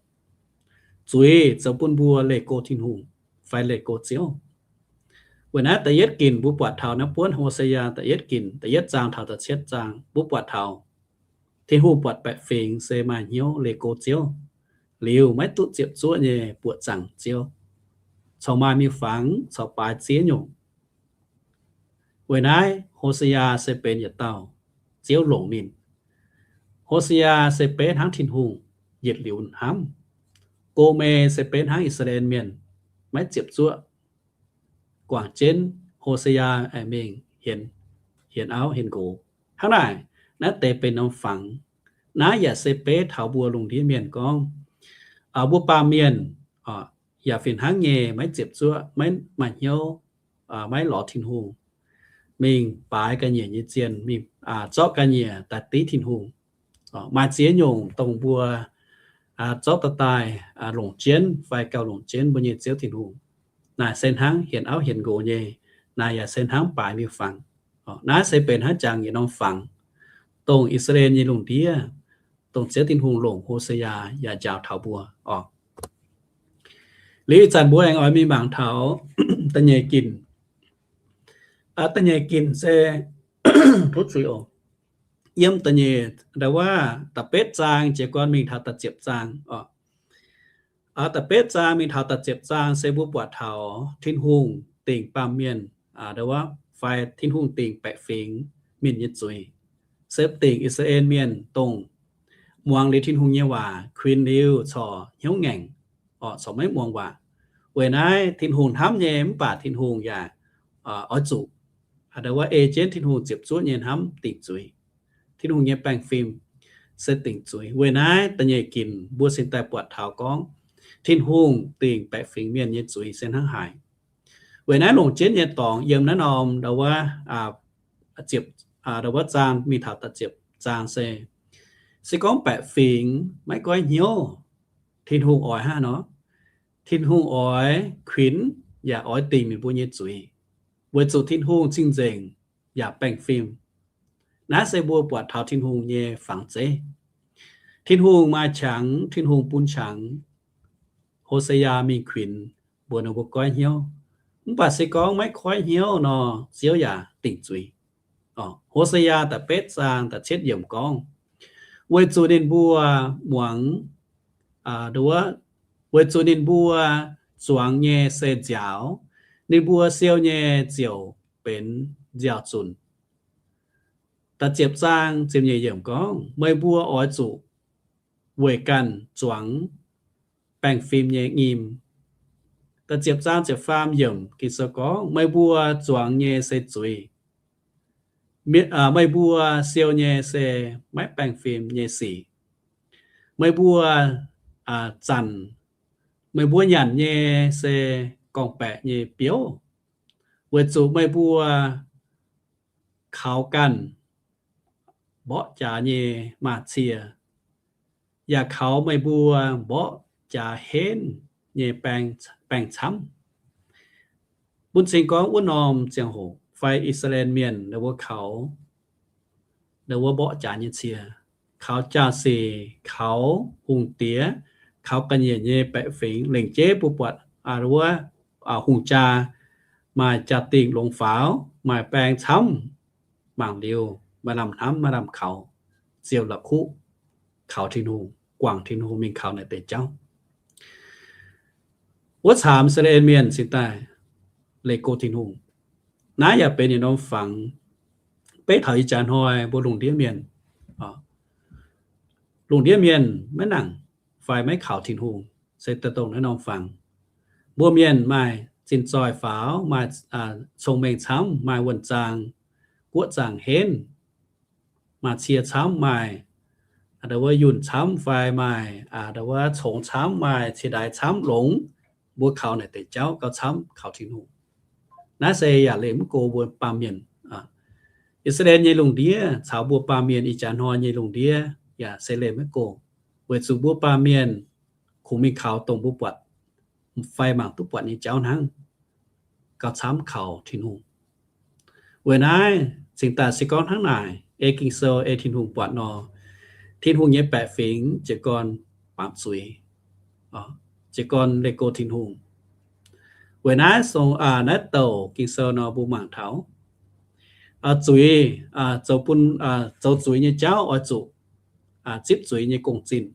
zuiz zoux bun mbuo leih go Tin-Hungh fai leih go Ziouv. Weic naaiv da'yietv ginc mbuo buatc taux naaiv buonv Ho^se^yaa da'yietv ginc da'yietv zaang taux da'cietv zaang mbuo buatc taux Tin-Hungh buatc baeqc fingx se maaih hnyouv leih go Ziouv, liuz maiv duqv ziepc zuoqv nyei buoqc zaangc Ziouv, corc maaih miuc-fangx, corc baaix ziex nyungc. Weic naaiv Ho^se^yaa se benx yietc dauh Ziouv longc ninh. Hoseaa se beiv hnangv Tin-Hungh yietc liuz hnamv. Gomei se beiv hnangv I^saa^laa^en Mienh maiv ziepc zuoqv guangc jienv Hoseaa aengx mingh hienx, hienx auv hienx nqox. Hnangv naaic, naaiv deix benx norm fangx. Naaiv yaac se beiv taux mbuo lungh ndiev mienh gorngv, mbuo baamh mienh yaac fih hnangv nyei maiv ziepc zuoqv, maiv maaih hnyouv, maiv lorz Tin-Hungh, mingh baaix ga'nyiec nyei zien, mingh zorqv ga'nyiec daaih div Tin-Hungh. Maaih ziex nyungc dongh mbuo zorqv daaih daaih longc jienv fai gauh longc jienv mbuo nyei Ziouv Tin-Hungh. Naaic se hnangv hienx auv hienx nqox nyei, naaic yaac se hnangv baaix miuc-fangx. Naaiv se benx hnangv jangx yietc norm fangx, dongh I^saa^laa^en nyei lungh ndiev, dongh Ziouv Tin-Hungh longc Hoseaa yaac njaaux taux mbuo oc. Liuz ih zanc mbuo aengx oix mingh mangc taux da'nyeic ginc. Da'nyeic ginc se, tov zuiz oc, yiem da'nyeic, ndau wuov da'betv zaang jiez gorn mingh taux da'ziepc zaang oc. Da'betv zaang mingh taux da'ziepc zaang se mbuo buatc taux Tin-Hungh dingc baamh mienh, ndau wuov fai Tin-Hungh dingc baeqc fingx mienh nyei zuiz, se dingc I^saa^laa^en Mienh dongh muangx liuz Tin-Hungh nyei waac, kuinx liuz corc hnyouv ngaengc, corc maiv muangx waac. Weic naaiv Tin-Hungh hnamv nyei mv baac Tin-Hungh yaac oix zuqc, ndau wuov ei jienv Tin-Hungh ziepc zuoqv nyei hnamv dingc zuiz. Tin-Hungh nyei baengh fim se dingc zuiz. Weic naaiv da'nyeic ginc mbuo cingx daaih buatc taux gorngv Tin-Hungh dingc baeqc fingx mienh nyei zuiz se hnangv haaix. Weic naaiv longc jienv nyei dorngx yiem naaiv norm ndau wuov, ndau wuov zaang mingh taux da'ziepc zaang se, se gorngv baeqc fingx maiv goiv hnyouv, Tin-Hungh oix hnangv nor, Tin-Hungh oix kuinx yaac oix dingc ninh mbuo nyei zuiz, weic zuqc Tin-Hungh cing-nzengc yaac baengh fim. Naaiv se mbuo buatc taux Tin-Hungh nyei fangx zeiv. Tin-Hungh maaih qangx, Tin-Hungh bun qangx Hoseaa mingh kuinx, mbuox ninh mbuo goiv hnyouv. Mv baac se gorngv maiv goiv hnyouv nor, Ziouv yaac dingc zuiz. Hoseaa da'betv zaang da'cietv yiemc gorngv, weic zuqc ninh mbuo muangx, weic zuqc ninh mbuo zuangx nyei se nziaaux, ninh mbuo siou nyei ziouc benx nziaaux-zunc. Da'ziepc zaang ziepc nyeic yiemc gorngv, meih mbuo oix zuqc weic ganh zuangx baengh fim nyei nyim. Da'ziepc zaang ziepc faam yiemc Ging-Sou gorngv, meih mbuo zuangx nyei se zuiz, meih mbuo siou nyei se maiv baengh fim nyei sic. Meih mbuo zanc, meih mbuo nyanc nyei se gorngv-baeqc nyei biouv, weic zuqc meih mbuo kaux ganh mborqv jaax nyei maaz-cie, yaac kaux meih mbuo mborqv jaax henv nyei baeng, baeng camv. Bun cing gorngv wuov norm ziangh hoc fai I^saa^laa^en Mienh ninh mbuo kaux, ninh mbuo mborqv jaax nyei cie, kaux jaa-sic, kaux hungh diex, kaux ga'nyiec nyei baeqc fingx, lengc jeiv mbuo buatc wuov hungh jaa maaih jaa-dingh longx faaux, maaih baeng camv, mangc liuz maaih lamh hnamv maaih lamh kaux, ziouc la'kuqv kaux Tin-Hungh, guangc Tin-Hungh mingh kaux naaic deix jauv. Wuov caamx I^saa^laa^en Mienh cingx daaih leih go Tin-Hungh. Naaiv yaac benx yietc norm fangx beiv taux ih jaax hnoi mbuo lungh ndiev mienh, lungh ndiev mienh maiv nangc fai maiv kaux Tin-Hungh, se daaih dongh naaiv norm fangx. Mbuo mienh maaih zinh zoih faaux, maaih cong-mengh camv, maaih wuonh zaang, guoqv zaangc henv, maaih cie camv, maaih wuov yunh camv fai maaih wuov congx camv, maaih cie-ndaix camv longx, mbuo kaux naaic deix jauv gauh camv kaux Tin-Hungh. Naaiv se yaac leih mv go mbuo baamh mienh. I^saa^laa^en nyei lungh ndiev caux mbuo baamh mienh ih jaax hnoi nyei lungh ndiev yaac se leih maiv go, weic zuqc mbuo baamh mienh kungx mingh kaux dongh mbuo buatc fai mangc duqv buatc nyei jauv hnangv, gauh camv kaux Tin-Hungh. Weic naaiv cingx daaih se gorngv hnangv naaic, ei Ging-Sou ei Tin-Hungh buatc nor, Tin-Hungh nyei baeqc fingx jiez gorn baamz zuiz, jiez gorn leih go Tin-Hungh. Weic naaiv sou, naaiv douc Ging-Sou nor mbuo mangc taux zuiz, zoux bun, zoux zuiz nyei jauv oix zuqc zipv zuiz nyei gong-zinh.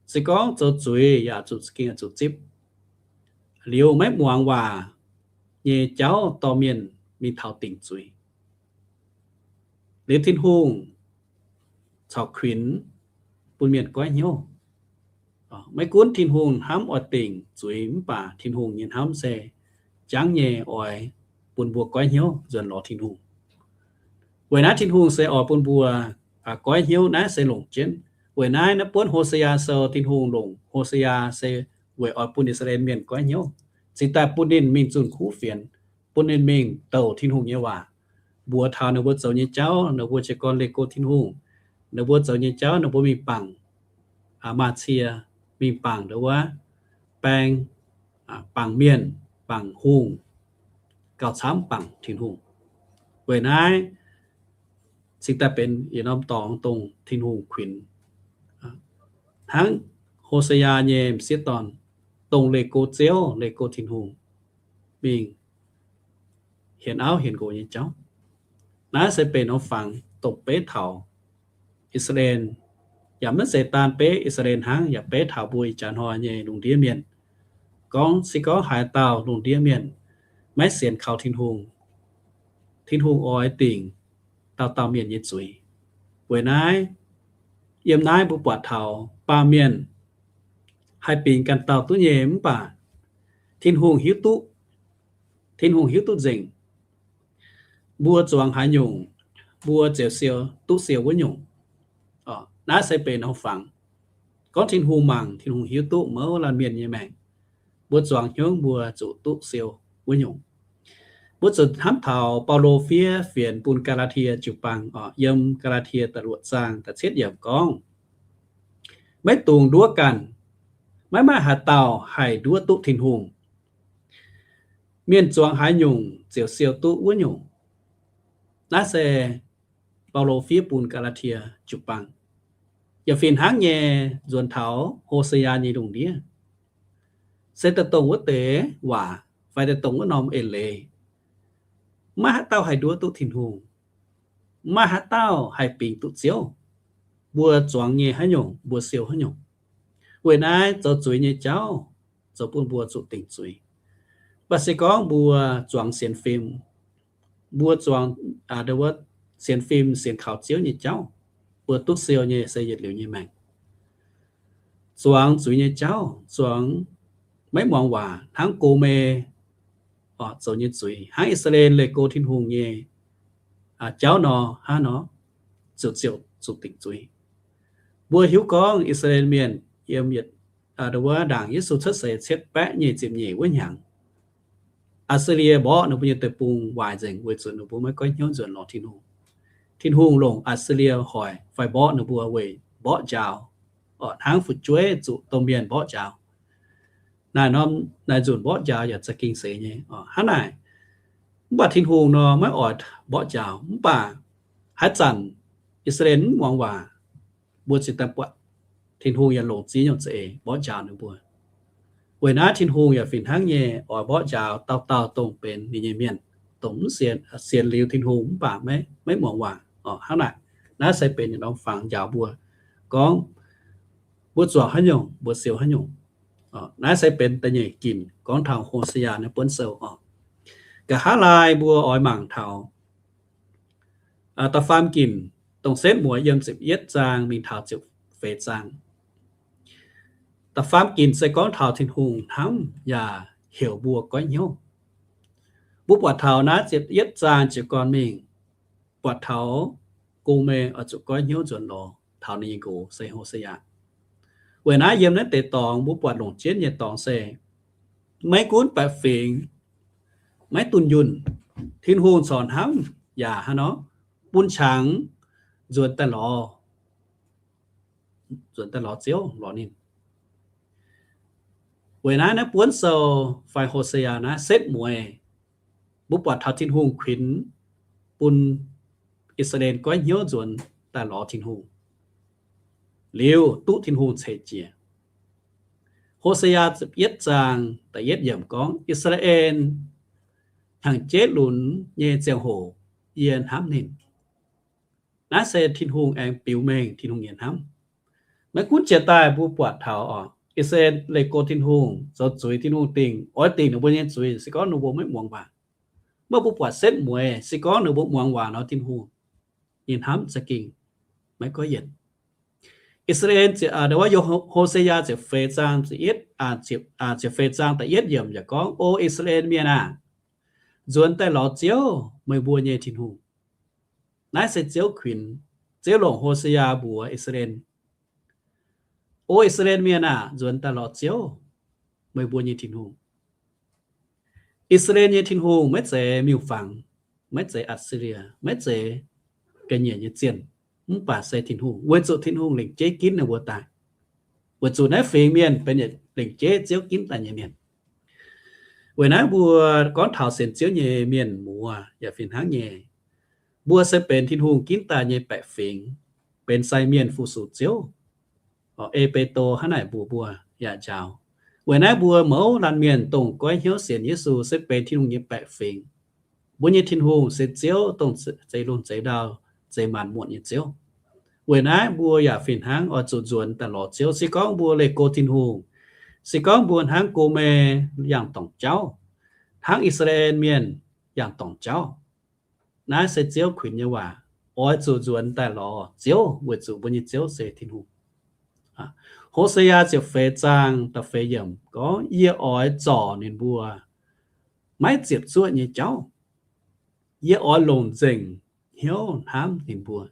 Se gorngv zoux zuiz yaac zuqc za'gengh zuqc zipv. Liuz maiv muangx waac nyei jauv dorh mienh mingh taux dingc zuiz. Liuz Tin-Hungh caux kuinx bun mienh goiv hnyouv. Maiv gunv Tin-Hungh hnamv oix dingc zuiz mv baac Tin-Hungh nyei hnamv se jangv nyei oix bun mbuo goiv hnyouv nzuonx lorz Tin-Hungh. Weic naaiv Tin-Hungh se oix bun mbuo goiv hnyouv. Naaiv se longc jienv. Weic naaiv naaiv buonv Hosaa Sou, Tin-Hungh longc Hosaa se weic oix bun I^saa^laa^en Mienh goiv hnyouv, cingx daaih bun ninh mingh zunh kuv fienx, bun ninh mingh douc Tin-Hungh nyei waac, mbuox taux ninh mbuo zoux nyei jauv, ninh mbuo jiez gorn leih go Tin-Hungh, ninh mbuo zoux nyei jauv, ninh mbuo mingh bangc maaih cie, mingh bangc ndongc wuov baeng, bangc mienh, bangc hungh, gauh camv bangc Tin-Hungh. Weic naaiv cingx daaih benx yietc norm dorngx dongh Tin-Hungh kuinx, hnangv Hosaa nyei m'sieqv dorn, dongh leih go Ziouv, leih go Tin-Hungh, mingh hienx auv hienx nqox nyei jauv. Naaiv se benx norm fangx dongh beiv taux I^saa^laa^en, yaac maiv zeiz daan beiv I^saa^laa^en hnangv, yaac beiv taux mbuo ih jaax hnoi nyei lungh ndiev mienh. Gorngv se gorngv haaix dauh lungh ndiev mienh maiv sienx kaux Tin-Hungh, Tin-Hungh oix dingc dauh dauh mienh nyei zuiz. Weic naaiv, yiem naaiv mbuo buatc taux baamh mienh haih bingx ganh dauh duqv nyei mv baac Tin-Hungh hiuv duqv, Tin-Hungh hiuv duqv nzengc mbuo zuangx haaix nyungc, mbuo ziouc siou, duqv siou wuov nyungc. Naaiv se benx norm fangx. Gorngv Tin-Hungh mangc, Tin-Hungh hiuv duqv mouz laanh mienh nyei maengc, mbuo zuangx hnyouv mbuo zuqc duqv siou wuov nyungc. Mbuo zuqc hnamv taux Baulo fiev fienx bun Gaa^laa^tie jiu-baang oc, yiem Gaa^laa^tie da'luoqc zaang da'cietv yiemc gorngv, maiv dungx nduov ganh, maiv maaih haaix dauh haih nduov duqv Tin-Hungh. Mienh zuangx haaix nyungc ziouc siou duqv wuov nyungc. Naaiv se Baulo fiev bun Gaa^laa^tie jiu-baang. Yaac fih hnangv nyei nzuonx taux Hosaa nyei lungh ndiev, se daaih dongh wuov deix waac fai daaih dongh wuov norm eix leiz. Maiv maaih haaix dauh haih nduov duqv Tin-Hungh. Maiv maaih haaix dauh haih bingx duqv Ziouv. Mbuo zuangx nyei haaix nyungc, mbuo siou haaix nyungc. Weic naaiv zoux zuiz nyei jauv zoux bun mbuo zuqc dingc zuiz. Mv baac se gorngv mbuo zuangx sienx fim, mbuo zuangx sienx fim, sienx kaux Ziouv nyei jauv, mbuo duqv siou nyei se yietc liuz nyei maengc. Zuangx zuiz nyei jauv, zuangx maiv muangx waac hnangv Go^me zoux nyei zuiz, hnangv I^saa^laa^en leih go Tin-Hungh nyei jauv nor, hnangv nor ziouc, ziouc zuqc dingc zuiz. Mbuo hiuv gorngv I^saa^laa^en Mienh yiem yietc, wuov ndaangc Yesu cuotv seix cietv baeqv nyic ziepc nyeic wuov hnyangx, Atc^si^lie mborqv ninh mbuo nyei deic-bung waaic nzengc weic zuqc ninh mbuo maiv goiv hnyouv nzuonx lorz Tin-Hungh. Tin-Hungh longc Atc^si^lie hoic fai mborqv ninh mbuo weic mborqv njaaux, hnangv fu'jueiv zuqc domh mienh mborqv njaaux. Naaiv norm naaiv nzunc mborqv njaaux yaac za'gengh seix nyei. Hnangv naaic, mv baac Tin-Hungh nor maiv oix mborqv njaaux. Mv baac haaix zanc I^saa^laa^en mv muangx waac, mbuo ziouc daaih buatc Tin-Hungh yaac longc ziex nyungc za'eix mborqv njaaux ninh mbuo. Weic naaiv Tin-Hungh yaac fih hnangv nyei oix mborqv njaaux dauh dauh dongh benx ninh nyei mienh, dongh mv sienx, sienx liuz Tin-Hungh mv baac maiv, maiv muangx waac. Hnangv naaic, naaiv se benx norm fangx njaaux mbuo gorngv mbuo zuangx haaix nyungc, mbuo siou haaix nyungc. Naaiv se benx da'nyeic ginc gorngv taux Hosaa naaiv buonv sou oc. Nqa'haav laai mbuo oix mangc taux da'faam ginc, dongh setv mueiz yiem ziepc yietv zaang mingh taux ziepc feix zaang. Da'faam ginc se gorngv taux Tin-Hungh hnamv yaac heuc mbuo goiv hnyouv. Mbuo buatc taux naaiv ziepc yietv zaang jiez gorn mingh, buatc taux Go^me oix zuqc goiv hnyouv nzuonx lorz taux ninh nyei nqox se Hosaa. Weic naaiv yiem naaiv deix dorngx mbuo buatc longc jienv nyei dorngx se maiv gunv baeqc fingx, maiv dunh yunh, Tin-Hungh corc hnamv yaac hnangv nor bun qangx nzuonx daaih lorz, nzuonx daaih lorz Ziouv, lorz ninh. Weic naaiv naaiv buonv sou fai Hosaa naaiv setv mueiz, mbuo buatc taux Tin-Hungh kuinx bun I^saa^laa^en goiv hnyouv nzuonx daaih lorz Tin-Hungh, liuz duqv Tin-Hungh ceix jiez. Hosaa ziepc yietv zaang da'yietv yiemc gorngv, I^saa^laa^en hnyangx-jeiv lunx nyei ziangh hoc yie hnamv ninh. Naaiv se Tin-Hungh aengx biux mengh Tin-Hungh nyei hnamv. Maiv gunv jiex daaih mbuo buatc taux oc, I^saa^laa^en leih go Tin-Hungh, zoux zuiz Tin-Hungh dingc, oix dingc ninh mbuo nyei zuiz se gorngv ninh mbuo maiv muangx waac. Mv baac mbuo buatc setv mueiz se gorngv ninh mbuo muangx waac nor, Tin-Hungh nyei hnamv za'gengh maiv goiv yienc. I^saa^laa^en, wuov Ho^se^yaa ziepc feix zaang, ziepc feix zaang da'yietv yiemc yaac gorngv, O I^saa^laa^en Mienh aah! Nzuonx daaih lorz Ziouv, meih mbuo nyei Tin-Hungh. Naaiv se Ziouv kuinx, Ziouv longc Ho^se^yaa mbuox I^saa^laa^en, O I^saa^laa^en Mienh aah! Nzuonx daaih lorz Ziouv, meih mbuo nyei Tin-Hungh. I^saa^laa^en nyei Tin-Hungh maiv zeiz miuc-fangx, maiv zeiz Atc^si^lie, maiv zeiz ga'nyiec nyei zienh, mv baac se Tin-Hungh, weic zuqc Tin-Hungh lengc jeiv ginv ninh mbuo daaih. Weic zuqc naaiv fingx mienh benx yietc lengc jeiv Ziouv ginv daaih nyei mienh. Weic naaiv mbuo gorngv taux sienx Ziouv nyei mienh muoz yaac fih hnangv nyei. Mbuo se benx Tin-Hungh ginv daaih nyei baeqc fingx, benx sai mienh fu-sux Ziouv. E^be^do hnangv naaic mbuox mbuo yaac njaaux. Weic naaiv mbuo mouz laanh mienh dongh goiv hnyouv sienx Yesu se benx Tin-Hungh nyei baeqc fingx. Mbuo nyei Tin-Hungh se Ziouv, dongh zeix lungh zeix ndau, zeix maanc muotc nyei Ziouv. Weic naaiv mbuo yaac fih hnangv oix zuqc nzuonx daaih lorz Ziouv. Se gorngv mbuo leih go Tin-Hungh, se gorngv mbuo hnangv Gomei yangh dorngc jauv, hnangv I^saa^laa^en Mienh yangh dorngc jauv, naaiv se Ziouv kuinx nyei waac. Oix zuqc nzuonx daaih lorz Ziouv weic zuqc mbuo nyei Ziouv se Tin-Hungh. Ho^se^yaa ziepc feix zaang da'feix yiemc gorngv, Yie oix zorc ninh mbuo maiv ziepc zuoqv nyei jauv. Yie oix longc nzengc hnyouv hnamv ninh mbuo.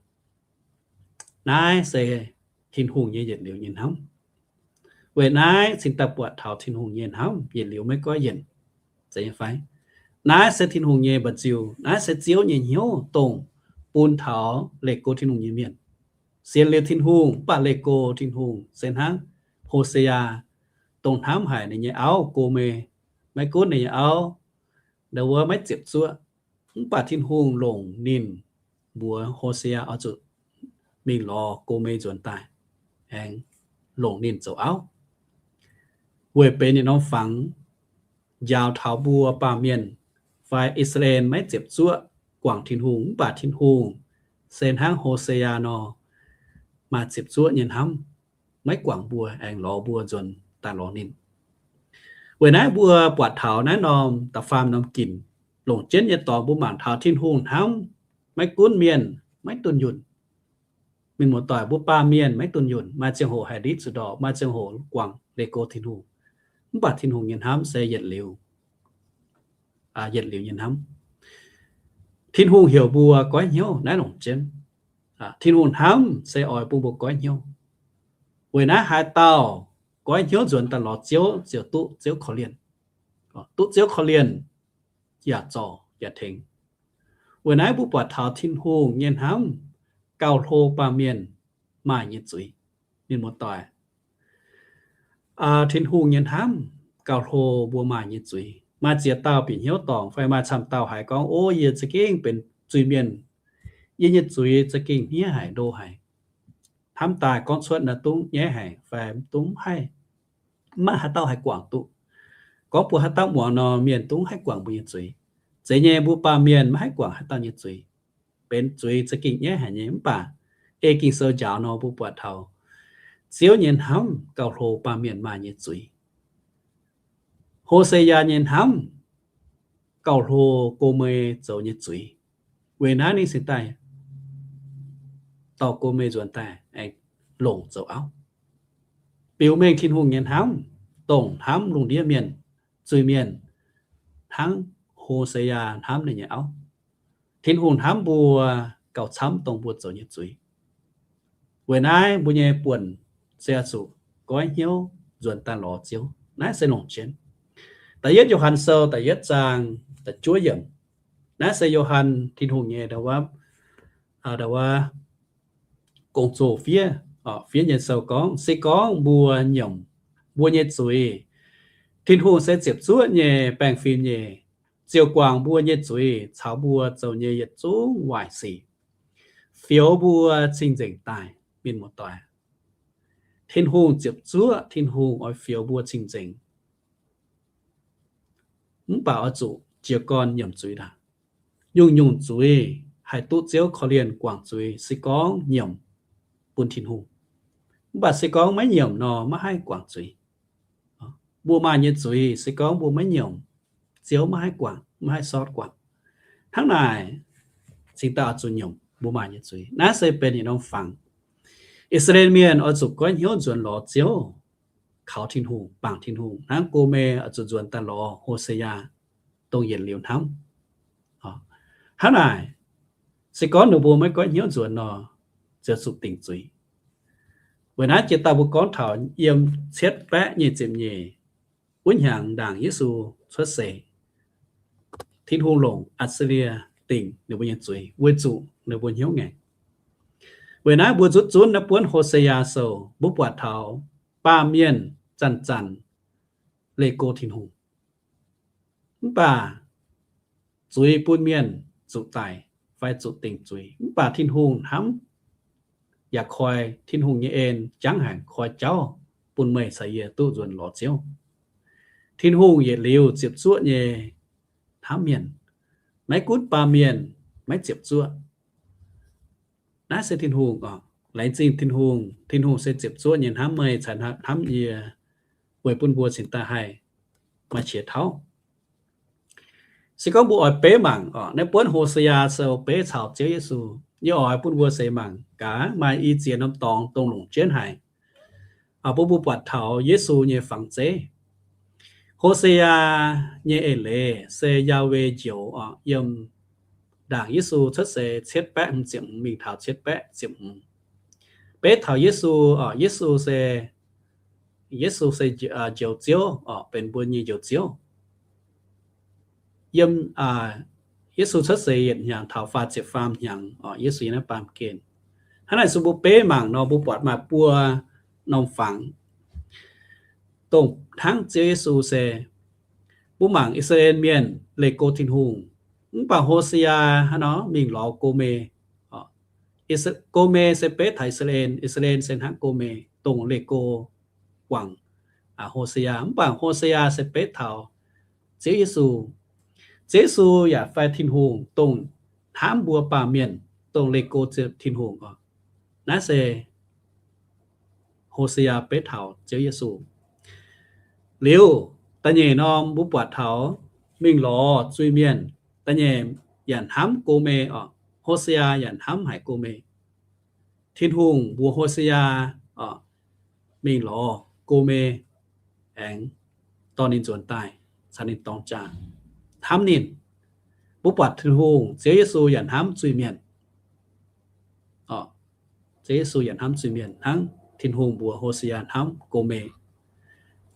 Naaiv se Tin-Hungh nyei yietc liuz nyei hnamv. Weic naaiv cingx daaih buatc taux Tin-Hungh nyei hnamv yietc liuz maiv goiv yienc. Zeiz nyei fai? Naaiv se Tin-Hungh nyei mba'nziu, naaiv se Ziouv nyei hnyouv dongh bun taux leih go Tin-Hungh nyei mienh. Sienx liuz Tin-Hungh mv baac leih go Tin-Hungh se hnangv Ho^se^yaa, dongh hnamv haic ninh nyei auv Gomei. Maiv gunv ninh nyei auv ndau wuov maiv ziepc zuoqv, mv baac Tin-Hungh longc ninh mbuox Ho^se^yaa oix zuqc mingh lorz Gomei nzuonx daaih, aengx longc ninh zoux auv, weic benx yietc norm fangx njaaux taux mbuo baamh mienh fai I^saa^laa^en maiv ziepc zuoqv guangc Tin-Hungh. Mv baac Tin-Hungh se hnangv Ho^se^yaa nor, maaih ziepc zuoqv nyei hnamv, maiv guangc mbuo, aengx lorz mbuo nzuonx daaih lorz ninh. Weic naaiv mbuo buatc taux naaiv norm da'faam norm ginc longc jienv nyei dorngx mbuo mangc taux Tin-Hungh hnamv maiv gunv mienh maiv dunh yunh. Mienh muoz-doic, mbuo baamh mienh maiv dunh yunh, maaih ziangh hoc haih nditv zuqc ndorpc, maaih ziangh hoc guangc leih go Tin-Hungh. Mv baac Tin-Hungh nyei hnamv se yietc liuz, yietc liuz nyei hnamv. Tin-Hungh heuc mbuo goiv hnyouv naaiv longc jienv. Tin-Hungh hnamv se oix bun mbuo goiv hnyouv. Weic naaiv haaix dauh goiv hnyouv nzuonx daaih lorz Ziouv ziouc duqv Ziouv korv-lienh. Duqv Ziouv korv-lienh yaac zorc yaac tengx. Weic naaiv mbuo buatc taux Tin-Hungh nyei hnamv gauh hlo baamh mienh maaih nyei zuiz. Mienh muoz-doic, Tin-Hungh nyei hnamv gauh hlo mbuo maaih nyei zuiz. Maaih ziex dauh bieqc hnyouv dorngc fai maaih camv dauh haiz gorngv, Ov, yie za'gengh benx zuiz-mienh. Yie nyei zuiz za'gengh hniev haic, ndo haic. Hnamv daaih gorngv cuotv naaiv dungv nyaiv haic fai dungv mv haih, maiv maaih haaix dauh haih guangc duqv. Gorngv mbuo haaix dauh muangx nor, mienh dungv haih guangc mbuo nyei zuiz. Zeiz nyei, mbuo baamh mienh maiv haih guangc haaix dauh nyei zuiz. Benx zuiz za'gengh nyaiv haic nyei. Mv baac ei Ging-Sou njaaux nor, mbuo buatc taux Ziouv nyei hnamv gauh hlo baamh mienh maaih nyei zuiz. Ho^se^yaa nyei hnamv gauh hlo Gomei zoux nyei zuiz. Weic naaiv ninh cingx daaih dorh Gomei nzuonx daaih aengx longc zoux auv, biux mengh Tin-Hungh nyei hnamv, dongh hnamv lungh ndiev mienh, zuiz-mienh, hnangv Ho^se^yaa hnamv ninh nyei auv. Tin-Hungh hnamv mbuo gauh camv dongh mbuo zoux nyei zuiz. Weic naaiv mbuo nyei buonc se oix zuqc goiv hnyouv nzuonx daaih lorz Ziouv. Naaiv se longc jienv Da'yietv Yo^han Sou da'yietv zaang da'juov yiemc. Naaiv se Yo^han, Tin-Hungh nyei, aa, gong-zoh fiev, fiev nyei sou gorngv, se gorngv mbuo nyiemc mbuo nyei zuiz, Tin-Hungh se ziepc zuoqv nyei, baengh fim nyei, ziouc guangc mbuo nyei zuiz caux mbuo zoux nyei yietc zungv waaic sic, fioux mbuo cing-nzengc daaih. Mienh muoz-doic, Tin-Hungh ziepc zuoqv, Tin-Hungh oix fioux mbuo cing-nzengc. Mv baac oix zuqc jiez gorn nyiemc zuiz ndaangc. Nyungc-nyungc zuiz haih duqv Ziouv korv-lienh guangc zuiz se gorngv nyiemc bun Tin-Hungh. Mv baac se gorngv maiv nyiemc nor, maiv haih guangc zuiz. Mbuo maaih nyei zuiz se gorngv mbuo maiv nyiemc, Ziouv maiv haih guangc, maiv haih sortv guangc. Hnangv naaic, cingx daaih oix zuqc nyiemc mbuo maaih nyei zuiz. Naaiv se benx yietc norm fangx. I^saa^laa^en Mienh oix zuqc goiv hnyouv nzuonx lorz Ziouv, kaux Tin-Hungh, bangc Tin-Hungh, hnangv Gomei oix zuqc nzuonx daaih lorz Hoseaa, dongh yietc liuz hnamv. Hnangv naaic, se gorngv ninh mbuo maiv goiv hnyouv nzuonx nor, ziouc zuqc dingc zuiz. Weic naaiv jiex daaih mbuo gorngv taux yiem cietv baeqv nyic ziepc nyeic, wuov hnyangx ndaangc Yesu cuotv seix, Tin-Hungh longc Atc^si^lie dingc ninh mbuo nyei zuiz weic zuqc ninh mbuo hnyouv ngaengc. Weic naaiv mbuo nzutv zunv naaiv buonv Hoseaa sou, mbuo buatc taux baamh mienh zanc-zanc leih go Tin-Hungh, mv baac zuiz bun mienh zuqc daic fai zuqc dingc zuiz, mv baac Tin-Hungh hnamv yaac koi Tin-Hungh nyei en jangv haic koi jauv bun meih caux yie duqv nzuonx lorz Ziouv. Tin-Hungh yietc liuz ziepc zuoqv nyei hnamv mienh, maiv gunv baamh mienh maiv ziepc zuoqv. Naaiv se Tin-Hungh oc. Laengz zingh Tin-Hungh, Tin-Hungh se ziepc zuoqv nyei hnamv meih caux hnamv yie, weic bun mbuo cingx daaih haih maaih qiex tauv. Se gorngv mbuo oix beiv mangc oc, naaiv buonv Hoseaa sou beiv caux Ziouv Yesu, yie oix bun mbuo seix mangc gaax maaih i ziex norm dorngx dongh longc jienv haic, bun mbuo buatc taux Yesu nyei fangx zeiv. Hoseaa nyei eix leiz se Yaawei njoux oc, yiem ndaangc Yesu cuotv seix cietv baeqv hmz ziepc hmz mingh taux cietv baeqv ziepc hmz. Beiv taux Yesu oc, Yesu se, Yesu se njoux Ziouv oc, benx mbuo nyei njoux Ziouv. Yiem Yesu cuotv seix yietc hnyangx taux faah ziepc faam hnyangx oc, Yesu yiem naaiv baamh gen. Hnangv naaic se mbuo beiv mangc nor, mbuo buatc maaih buo norm fangx dongh hnangv Ziouv Yesu se, mbuo mangc I^saa^laa^en Mienh leih go Tin-Hungh, mv baac Hoseaa hnangv nor mingh lorz Gomei. Gomei se beiv taux I^saa^laa^en, I^saa^laa^en se hnangv Gomei dongh leih go guangc Hoseaa, mv baac Hoseaa se beiv taux Ziouv Yesu. Ziouv Yesu yaac fai Tin-Hungh dongh hnamv mbuo baamh mienh dongh leih go Tin-Hungh oc. Naaiv se Hoseaa beiv taux Ziouv Yesu. Liuz, da'nyeic norm mbuo buatc taux mingh lorz zuiz-mienh, da'nyeic yaac hnamv Gomei oc. Hoseaa yaac hnamv haic Gomei. Tin-Hungh mbuox Hoseaa mingh lorz Gomei aengx dorh ninh nzuonx daaih caux ninh dorng jaa, hnamv ninh. Mbuo buatc Tin-Hungh, Ziouv Yesu yaac hnamv zuiz-mienh. Ziouv Yesu yaac hnamv zuiz-mienh hnangv Tin-Hungh mbuox Hoseaa hnamv Gomei.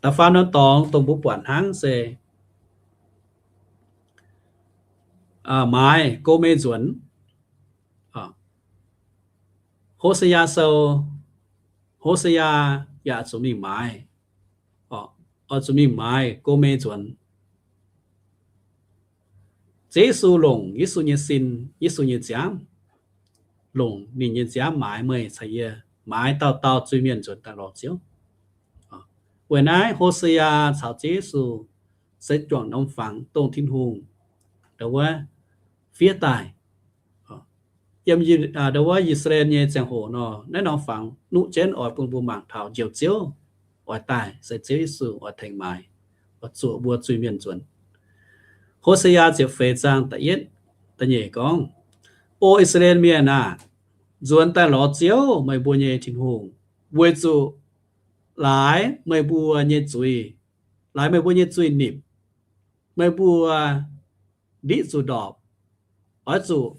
Da'faam norm dorngx dongh mbuo buatc hnangv se maaiz Gomei nzuonx. Hoseaa sou, Hoseaa yaac zuqc mingh maaiz, oix zuqc mingh maaiz Gomei nzuonx. Ziouv Yesu longc Yesu nyei sin, Yesu nyei nziaamv, longc ninh nyei nziaamv maaiz meih caux yie, maaiz dauh dauh zuiz-mienh nzuonx daaih lorz Ziouv. Weic naaiv Hoseaa caux Ziouv Yesu se juangc norm fangx dongh Tin-Hungh ndau wuov fiev daaih. Yiem ndau wuov I^saa^laa^en nyei ziangh hoc nor, naaiv norm fangx nuqv jienv oix bun mbuo mangc taux Njoux Ziouv oix daaih, se Ziouv Yesu oix tengx maaiz, oix zuoqc mbuo zuiz-mienh nzuonx. Hoseaa ziepc feix zaang da'yietv, da'nyeic gorngv, O I^saa^laa^en Mienh aah! Nzuonx daaih lorz Ziouv, meih mbuo nyei Tin-Hungh, weic zuqc laaix meih mbuo nyei zuiz, laaix meih mbuo nyei zuiz-nipc, meih mbuo ndiqv zuqc ndorpc. Oix zuqc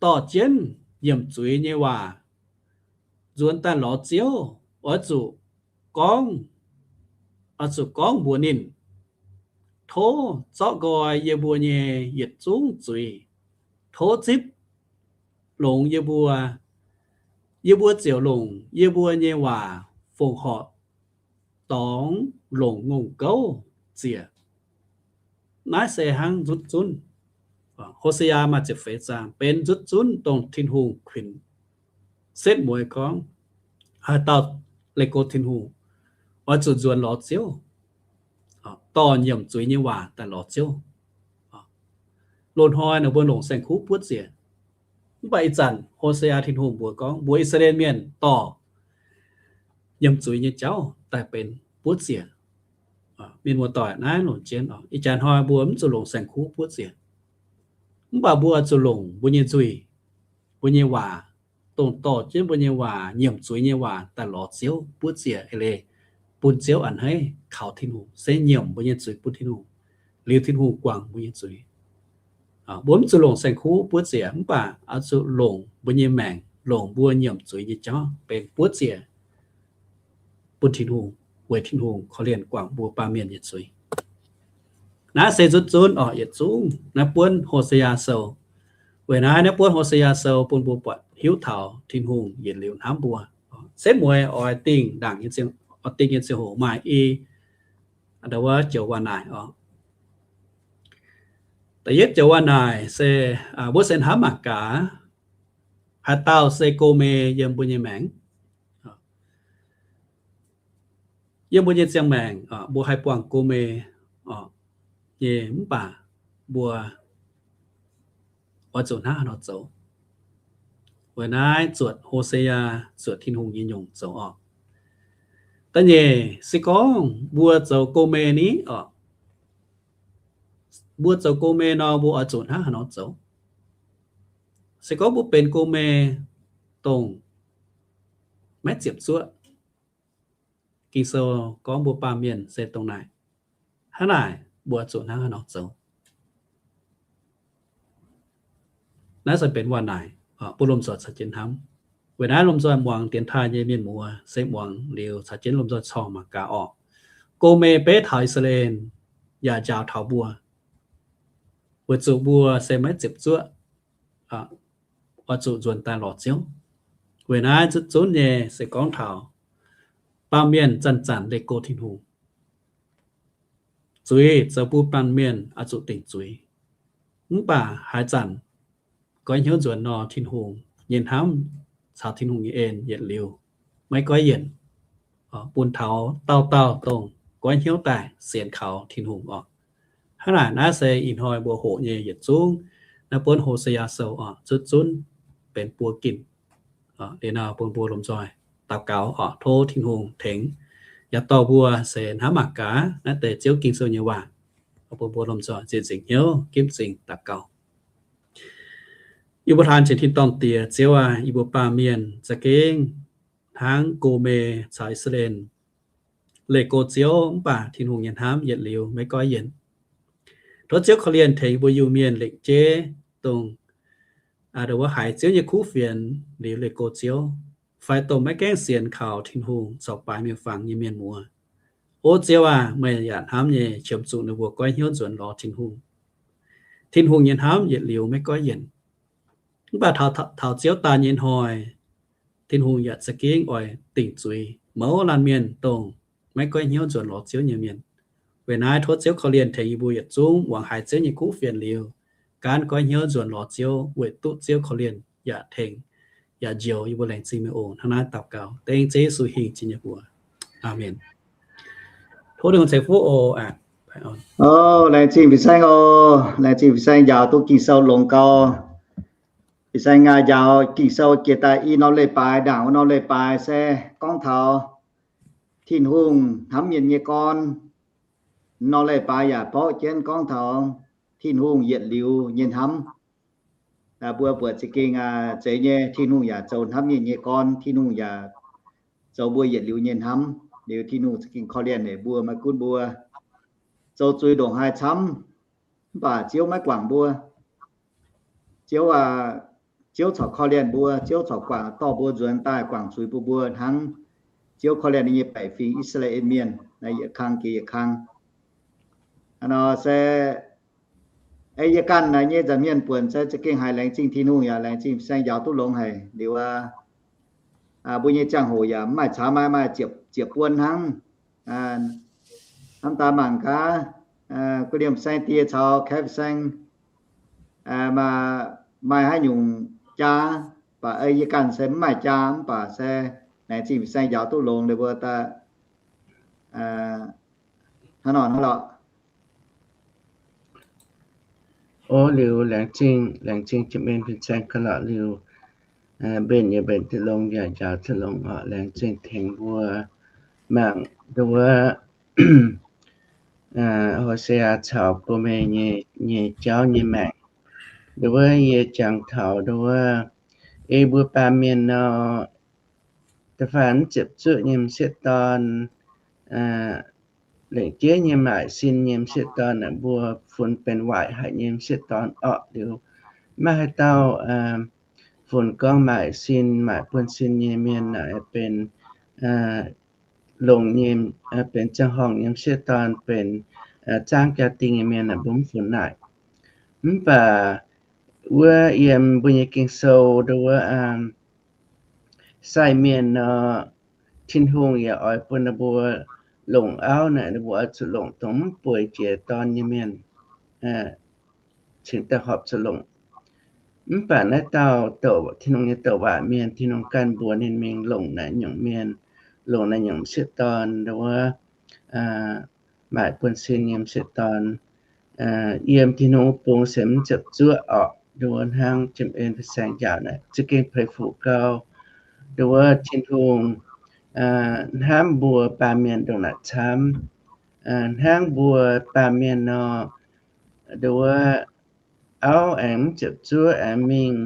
dorh jienv nyiemc zuiz nyei waac nzuonx daaih lorz Ziouv. Oix zuqc gorngv, oix zuqc gorngv mbuox ninh, Tov zorqv nqoi yie mbuo nyei yietc zungv zuiz. Tov zipv longx yie mbuo. Yie mbuo ziouc longc yie mbuo nyei waac fongc horc dorngx longc ngongh gouv ziec. Naaiv se hnangv nzutv zunv. Hoseaa maaih ziepc feix zaang benx nzutv zunv dongh Tin-Hungh kuinx setv mueiz gorngv, haaix dauh leih go Tin-Hungh, oix zuqc nzuonx lorz Ziouv, dorh nyiemc zuiz nyei waac daaih lorz Ziouv. Loz-hnoi ninh mbuo longc saeng-kuv buov ziec. Mv baac ih zanc Hoseaa Tin-Hungh mbuox gorngv mbuox I^saa^laa^en Mienh dorh nyiemc zuiz nyei jauv daaih benx buov ziec. Mienh muoz-doic, naaiv longc jienv oc. Ih jaax hnoi mbuo mv zuqc longc saeng-kuv buov ziec. Mv baac mbuo zuqc longc mbuo nyei nzuih, mbuo nyei waac dongh dorh jienv mbuo nyei waac, nyiemc zuiz nyei waac daaih lorz Ziouv buov ziec eix leiz, bun Ziouv a'hneiv kaux Tin-Hungh, se nyiemc mbuo nyei zuiz bun Tin-Hungh, liuz Tin-Hungh guangc mbuo nyei zuiz. Mbuo mv zuqc longc saeng-kuv buov ziec, mv baac oix zuqc longc mbuo nyei maengc, longc mbuo nyiemc zuiz nyei jauv benx buov ziec bun Tin-Hungh, weic Tin-Hungh korv-lienh guangc mbuo baamh mienh nyei zuiz. Naaiv se zunv zunv oc, yietc zungv naaiv buonv Hosea Sou. Weic naaiv, naaiv buonv Hosea Sou bun mbuo buatc hiuv taux Tin-Hungh yietc liuz hnamv mbuo. Setv mueiz oix dingh ndaangc nyei ziangh, oix dingh nyei ziangh hoc maaih i, ndo wuov joux waac-naaic oc. Da'yietv joux waac-naaic se, mbuo se hnamv mangc gaax, haaix dauh se Gomei yiem mbuo nyei maengc? Yiem mbuo nyei ziangh maengc, mbuo haih buangh Gomei nyei, mv baac mbuo oix zuqc hnangv haaix nor zoux? Weic naaiv zuotc Hosea, zuotc Tin-Hungh nyei nyungc zoux oc. Da'nyeic, se gorngv mbuo zoux Gomei ni oc, mbuo zoux Gomei nor, mbuo oix zuqc hnangv haaix nor zoux? Se gorngv mbuo benx Gomei dongh maiv ziepc zuoqv, Ging-Sou gorngv mbuo baamh mienh se dongh naaic. Hnangv naaic mbuo zuqc hnangv haaix nor zoux? Naaiv se benx waac-naaic, bun lomh nzoih caux jienv hnamv. Weic naaiv lomh nzoih muangx dienx taaih nyei mienh muoz se muangx liuz caux jienv lomh nzoih corng mangc gaax orqc. Gomei beiv taux I^saa^laa^en yaac njaaux taux mbuo, weic zuqc mbuo se maiv ziepc zuoqv, oix zuqc nzuonx daaih lorz Ziouv. Weic naaiv zunv zunv nyei se gorngv taux baamh mienh zanc-zanc leih go Tin-Hungh. Zuiz zoux bun baamh mienh oix zuqc dingc zuiz. Mv baac haaix zanc goiv hnyouv nzuonx nor, Tin-Hungh nyei hnamv caux Tin-Hungh nyei en yietc liuz maiv goiv yienc, bun taux dauh dauh dongh goiv hnyouv daaih sienx kaux Tin-Hungh orqc. Hnangv naaic, naaiv se ih hnoi mbuo hoqc nyei yietc zungv naaiv buonv Hosea Sou oc, zunv zunv benx buo ginh. Liuz nor bun mbuo lomh nzoih daux gaux oc, tov Tin-Hungh tengx yaac dorh mbuo se hnamv mangc gaax naaiv deix Ziouv Ging-Sou nyei waac. Bun mbuo lomh nzoih zieqc nzengc hnyouv, ginv zingh daux gaux. Yie mbuo hlaang cien tin-dorngh Diex, Ziouv aac, yie mbuo baamh mienh za'gengh hnangv Gomei caux I^saa^laa^en leih go Ziouv, mv baac Tin-Hungh nyei hnamv yietc liuz maiv goiv yienc. Tov Ziouv korv-lienh tengx mbuo Iu-Mienh lengc jeiv dongh, ndo wuov haiz Ziouv nyei kuv fienx liuz leih go Ziouv, fai dongh maiv gaengh sienx kaux Tin-Hungh corc baaix miuc-fangx nyei mienh muoz. O Ziouv aac, meih yaac hnamv nyei qiemx zuqc ninh mbuo goiv hnyouv nzuonx lorz Tin-Hungh. Tin-Hungh nyei hnamv yietc liuz maiv goiv yienc. Mv baac taux, taux Ziouv daaih nyei hnoi, Tin-Hungh yaac za'gengh oix dingc zuiz mouz laanh mienh dongh maiv goiv hnyouv nzuonx lorz Ziouv nyei mienh. Weic naaiv tov Ziouv korv-lienh tengx yie mbuo yietc zungv muangx haiz Ziouv nyei kuv fienx liuz, gaanv goiv hnyouv nzuonx lorz Ziouv weic duqv Ziouv korv-lienh yaac tengx yaac njoux. Yie mbuo laengz zingh meih oc. Hnangv naaiv daux gaux dengv Ziouv Yesu hingh jiex nyei mbuox. Aamen. Tov Tin-Hungh ceix fuqv oc. Laengz zingh fin-saeng oc. Laengz zingh fin-saeng njaaux duqv Ging-Sou longx gau. Fin-saeng njaaux Ging-Sou jiex daaih i norm leiz-baaix ndaangc wuov norm leiz-baaix se gorngv taux Tin-Hungh hnamv mienh nyei gorn. Norm leiz-baaix yaac borqv jienv gorngv taux Tin-Hungh yietc liuz nyei hnamv. Mbuo buatc za'gengh zeiz nyei, Tin-Hungh yaac zoux hnamv mienh nyei gorn, Tin-Hungh yaac zoux mbuo yietc liuz nyei hnamv. Liuz Tin-Hungh za'gengh korv-lienh haic mbuo, maiv gunv mbuo zoux zuiz ndongc haaix camv, mv baac Ziouv maiv guangc mbuo. Ziouv, Ziouv corc korv-lienh mbuo, Ziouv corc guangc, dorh mbuo nzuonx daaih guangc zuiz bun mbuo hnangv Ziouv korv-lienh ninh nyei baeqc fingx I^saa^laa^en Mienh naaiv yietc kang jiex yietc kang. Nor se ei yie ganh naaiv nyei nza'hmien buonc se za'gengh haiz laengz zingh Tin-Hungh yaac laengz zingh fin-saeng njaaux duqv longx haic liuz aqv. Mbuo nyei ziangh hoc yaac mv maaih caax, maaih, maaih ziepc, ziepc buonc hnangv. Hnamv daaih mangc gaax, guv liemh saeng die caux kaeqv fin-saeng maaih haaix nyungc jaa, baac ei yie ganh se mv maaih jaa, mv baac se laengz zingh fin-saeng njaaux duqv longx liuz mbuo daaih hnangv nor hnangv lorqc. O liuz laengz zingh, laengz zingh jiex mingh fin-saeng ga'lorqc liuz, mbenc yaac mbenc duqv longx yaac njaaux duqv longx oc. Laengz zingh tengx mbuo mangc ndo wuov Hosea caux Gomei nyei, nyei jauv nyei maengc. Ndo wuov yie jangx taux ndo wuov ei mbuo baamh mienh nor, da'faanh mv ziepc zuoqv nyei m'sieqv dorn, lengc jeiv nyei maaic sin nyei m'sieqv dorn naaic, mbuo funx benx waaic haic nyei m'sieqv dorn orqc. Liuz maiv haaix dauh funx gorngv maaic sin, maaic buonv-sin nyei mienh naaic benx longx nyei, benx ziangh horngh nyei m'sieqv dorn, benx zaangv jaa-dingh nyei mienh naaic, mbuo mv funx naaic. Mv baac wuov yiem mbuo nyei Ging-Sou nduov wuov, sai mienh nor, Tin-Hungh yaac oix bun ninh mbuo longc auv naaic, ninh mbuo oix zuqc longc dongh mv bueix jiex dorn nyei mienh, cingx daaih horpc zuqc longc. Mv baac naaiv dauh douc, Tin-Hungh nyei douc waac mienh, Tin-Hungh ganh mbuox ninh mingh longc naaiv nyungc mienh, longc naaiv nyungc m'sieqv dorn nduov wuov, maaic buonv-sin nyei m'sieqv dorn, yiem Tin-Hungh bung se mv ziepc zuoqv orqc. Nduov wuov hnangv Jiem En fin-saeng njaaux naaic, za'gengh peix fuqv gau. Nduov wuov Tin-Hungh hnamv mbuo baamh mienh ndongc naaic camv, hnangv mbuo baamh mienh nor, nduov wuov auv aengx mv ziepc zuoqv aengx mingh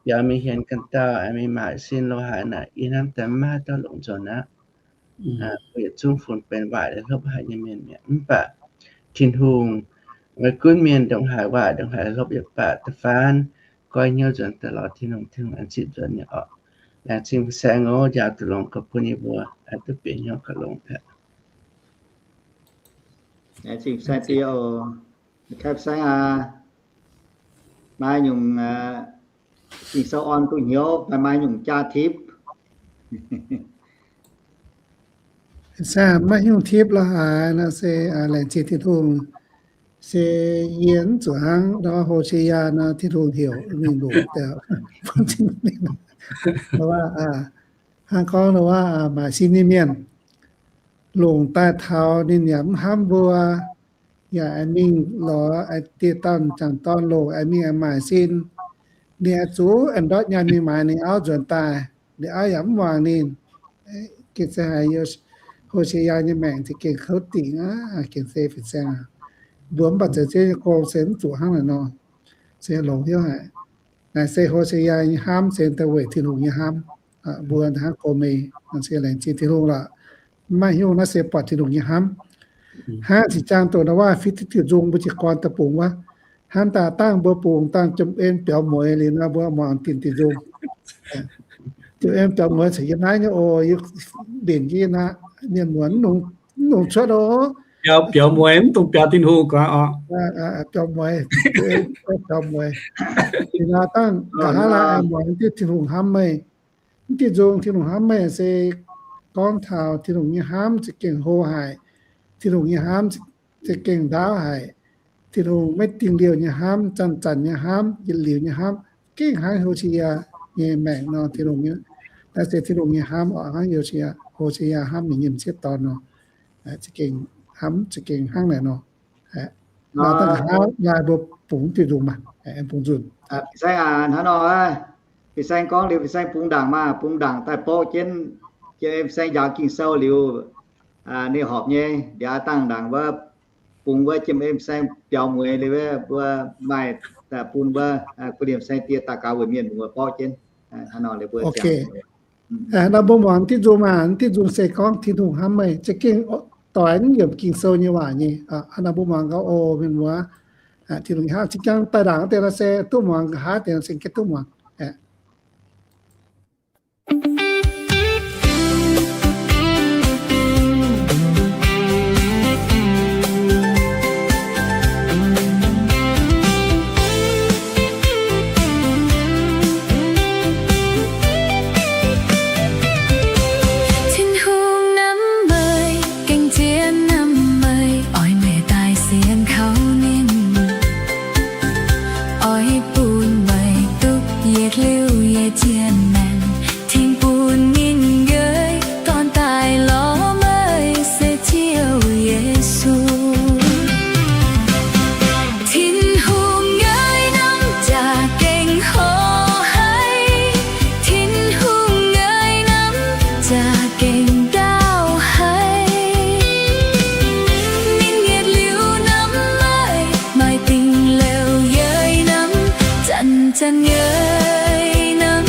biaux mingh hienx ganh dauh, aengx mingh maaic sin lo haaix naaic, yie hnamv daaih maiv haaix dauh longc nzuonx aqv. Mbuo yietc zungv funx benx waaic hlopv haic nyei mienh mi'aqv. Mv baac Tin-Hungh gunv mienh ndongc haaix waaic ndongc haaix hlopv yaac baac da'faanh goiv hnyouv nzuonx daaih lorz Tin-Hungh, Tin-Hungh an zipv nzuonx nyei orqc. Laengz zingh fin-saeng oc, njaaux duqv longx gauh bun yie mbuo duqv bieqc hnyouv gauh longx aqv. Laengz zingh fin-saeng die oc. Fin-saeng aac, maaih nyungc Ging-Sou orn duqv hnyouv fai maaih nyungc jaa-tipv? Fin-saeng maiv nyungc tipv lorz haaix nor se laengz zingh Tin-Hungh. Se yie mv zuqc hnangv nor Hosea nor, Tin-Hungh heuc mingh longc daaih. Hnangv gorngv nor wuov, maaic sin nyei mienh longc daaih taux ninh yaac mv hnamv mbuo, yaac aengx mingh lorz dieh dauh m'jangc dorn longc, aengx mingh aengx maaic sin. Ninh aengx zuqc aengx ndortv nyaanh mingh maaiz ninh auv nzuonx daaih, ninh auv yaac mv muangx ninh. Gengh se haiz Hosea nyei maengc za'gengh kouv dingc aqv, gengh se fin-saeng aac. Mbuo mv baac zoux Ziouv nyei gong se mv zuqc hnangv naaic nor, se longx hnyouv haic. Naaic se Hosea nyei hnamv se daaih weic Tin-Hungh nyei hnamv. Mbuo hnangv gox meix, se laengz zingh Tin-Hungh lorqc. Maiv hiuv naaiv se buatc Tin-Hungh nyei hnamv. Hnangv zinh ziangh doqc nor wuov fih diqv diuh nzung mbuo jiez gorn daaih bungx wuov, hnangv daaih dangh mbuo bungx dangh Jiem En biaux mueiz liuz nor, mbuo muangx dinc diuh nzung. Jiem En biaux mueiz caux yie naaiv nyei oc, yie mbenc jienv naaiv, mienh muonz mv longc cuotv oc. Biaux mueiz mv dungx biaux Tin-Hungh gorx oc. Biaux mueiz, biaux mueiz. Liuz nor dangh nqa'haav laai muangx diuh Tin-Hungh hnamv meih. Mv diuh nzung Tin-Hungh hnamv meih se gorngv taux Tin-Hungh nyei hnamv za'gengh hlo haic. Tin-Hungh nyei hnamv za'gengh ndaauv haic. Tin-Hungh maiv dingh liouh nyei hnamv, zanc-zanc nyei hnamv, yietc liuz nyei hnamv, gengh hnangv Hosea nyei maengc nor, Tin-Hungh nyei, naaiv se Tin-Hungh nyei hnamv oc, hnangv Hosea, Hosea hnamv ninh nyei m'sieqv dorn nor, za'gengh hnamv za'gengh hnangv naaic nor. Nor dangh nqa'haav laai mbuo bungx diuh nzunc maah, bungx nzunc. Fin-saeng aac, hnangv nor, fin-saeng gorngv liuz, fin-saeng bungx ndaangc maah, bungx ndaangc daaih borqv jienv, jiem fin-saeng njaaux Ging-Sou liuz, ninh horpc nyei, ndiaav dangh ndaangc wuov, bungx wuov jiem fin-saeng biaux mueiz liuz, mbuo maaih daaih bun wuov guv liemh saeng die daaih gaux weic mienh muoz borqv jienv. Hnangv nor liuz mbuo ziangh. Nor mbuo muangx diuh nzung maah, diuh nzung se gorngv Tin-Hungh hnamv meih, za'gengh doix mv yiemc Ging-Sou nyei waac nyei. Hnangv nor mbuo muangx gau oc mienh muoz. Tin-Hungh hnamv za'gengh daaih ndaangc deix nor se duqv muangx, nqa'haav deix nor se gengh duqv muangx. Tin-Hungh hnamv meih, gengh zien hnamv meih, oix meih daaih sienx kaux ninh. Oix bun meih duqv yietc liuz yietc zien maengc, tengx bun ninh nqoi dorn daaih lorz meih se Ziouv Yesu. Tin-Hungh nqoi hnamv za'gengh hlo haic. Tin-Hungh nqoi hnamv za'gengh ndaauv haic. Ninh yietc liuz hnamv meih, maaih dingh liouh yeic hnamv, zanc-zanc yeic hnamv.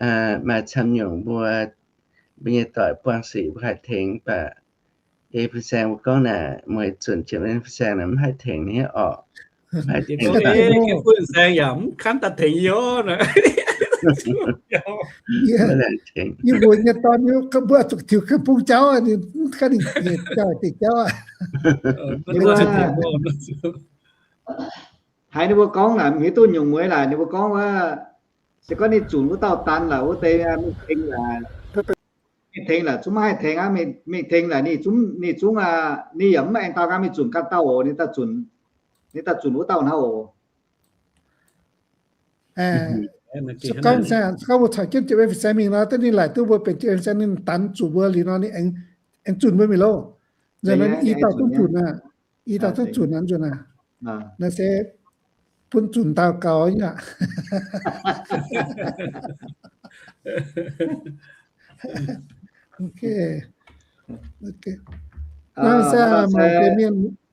maaih camv nyungc mbuo, mbuo nyei doic buangh sic mbuo haih tengx, mv baac ei fin-saeng mbuo gorngv naaic, meih zunc jiex fin-saeng naaic mv haih tengx ninh orqc. Mv haih tengx. Fin-saeng yaac mv kangv daaih tengx yie oc. Yie mbuo nyei dorn mbuo zuqc tiux ganh bung jauv, ninh mv kangv ninh jauv deix jauv aqv. Haiz ninh mbuo gorngv naaic, mv hiuv duqv nyungc mueiz naaic, ninh mbuo gorngv wuov, se gorngv ninh zunc wuov dauh dan laaix wuov deix mingh tengx laaix, mingh tengx laaix zungv maiv haih tengx aqv. Mingh tengx laaix ninh zungv, ninh zungv, ninh yaac mv aengx dau ganh mingh zunc ganh dauh oc. Ninh daaih zunc, ninh daaih zunc wuov dauh hnangv oc. Gorngv, gorngv mbuo caux jienv jiex fin-saeng mingh nor, da'nyeic laaic duqv mbuo benx jiex fin-saeng, ninh danx zuqc mbuo liuz nor, ninh aengx zunc mbuo mingh loh. Nzunc naaiv i dauh zungv zunc aqv. I dauh zungv zunc aqv nzunc naaiv. Naaiv se bun zunc ndau gaux nyei aqv. Naaiv se mangc deix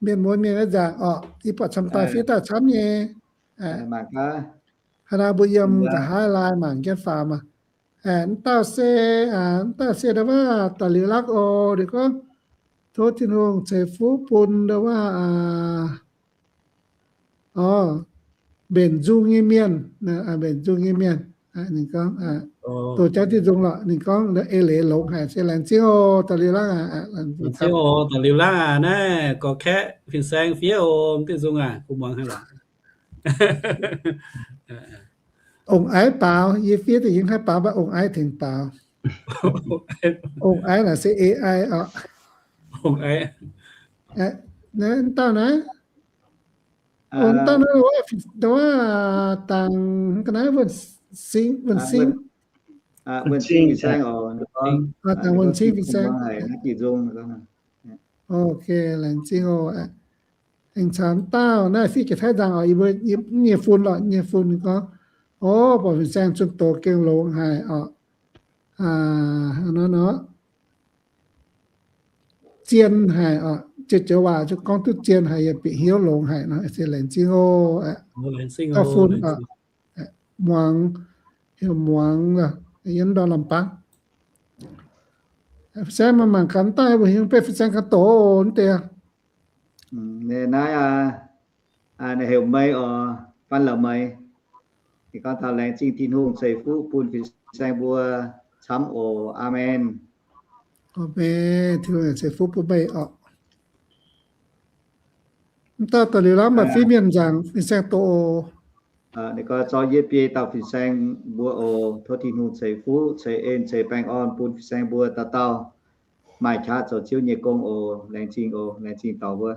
mienh muoz mienh naaiv nzaangc orqc, yie buatc camv daaih fiev daaih camv nyei. Haaix nor mbuo yiem nqa'haav laai mangc jienv faaux maah. M'dauh se, m'dauh se nda'wuov da'liuz lakv oc, ninh gorngv, tov Tin-Hungh ceix fuqv bun nda'wuov, orv, mbenc nzung nyei mienh, mbenc nzung nyei mienh, ninh gorngv, doqc jangv diuh nzung lorqc, ninh gorngv ei leiz longx haic, se laengz zingh oc, da'liuz lakv aqv. Laengz zingh oc, da'liuz lakv aqv. Naaiv gorx-kaeqv fin-saeng fiev oc, diuh nzung aac, kuv muangx haic lorqc. Ong-aiv baaux, yie fiev deix yie haih baaux, mv baac ong-aiv tengx baaux. Ong-aiv naaic se A I orqc. Ong-aiv. Naaiv dauh naaiv, ong dauh naaiv, wuov dangh ga'naaiv Wuonh Singv, Wuonh Singv. Dangh Wuonh Singv fin-saeng. Ok, laengz zingh oc. Aengx caux m'dauh naaiv fiev jiex Taiv nzangc oc, yie mbuo nyei fun lorqc, nyei fun ninh gorngv, o, buatc fin-saeng zunh doz gengh longx haic orqc. Nor, zien haic orqc, joux joux waac gorngv duqv zien haic, yaac bieqc hnyouv longx haic nor, se laengz zingh oc. Dauh fun orqc, muangx, heuc muangx, yiem ndorm lamh bangv. Fin-saeng mangc gaax m'dauh mbuo hingh beiv fin-saeng ganh doqc wuov deix. Naaiv, naaiv heuc Mei oc, Fan La'mei. Ninh gorngv taux laengz zingh Tin-Hungh ceix fuqv bun fin-saeng mbuo camv oc. Aamen. Aamen. Tin-Hungh ceix fuqv bun meih oc. M'dauh da'liuz lakv maaih fiev mienh nzangc, fin-saeng doqc oc. Ninh gorngv zorqv yie biei dauh fin-saeng mbuo oc. Tov Tin-Hungh ceix fuqv, ceix en, ceix baengh orn bun fin-saeng mbuo dauh dauh maaih qaqv zoux Ziouv nyei gong oc. Laengz zingh oc. Laengz zingh dorc mbuo.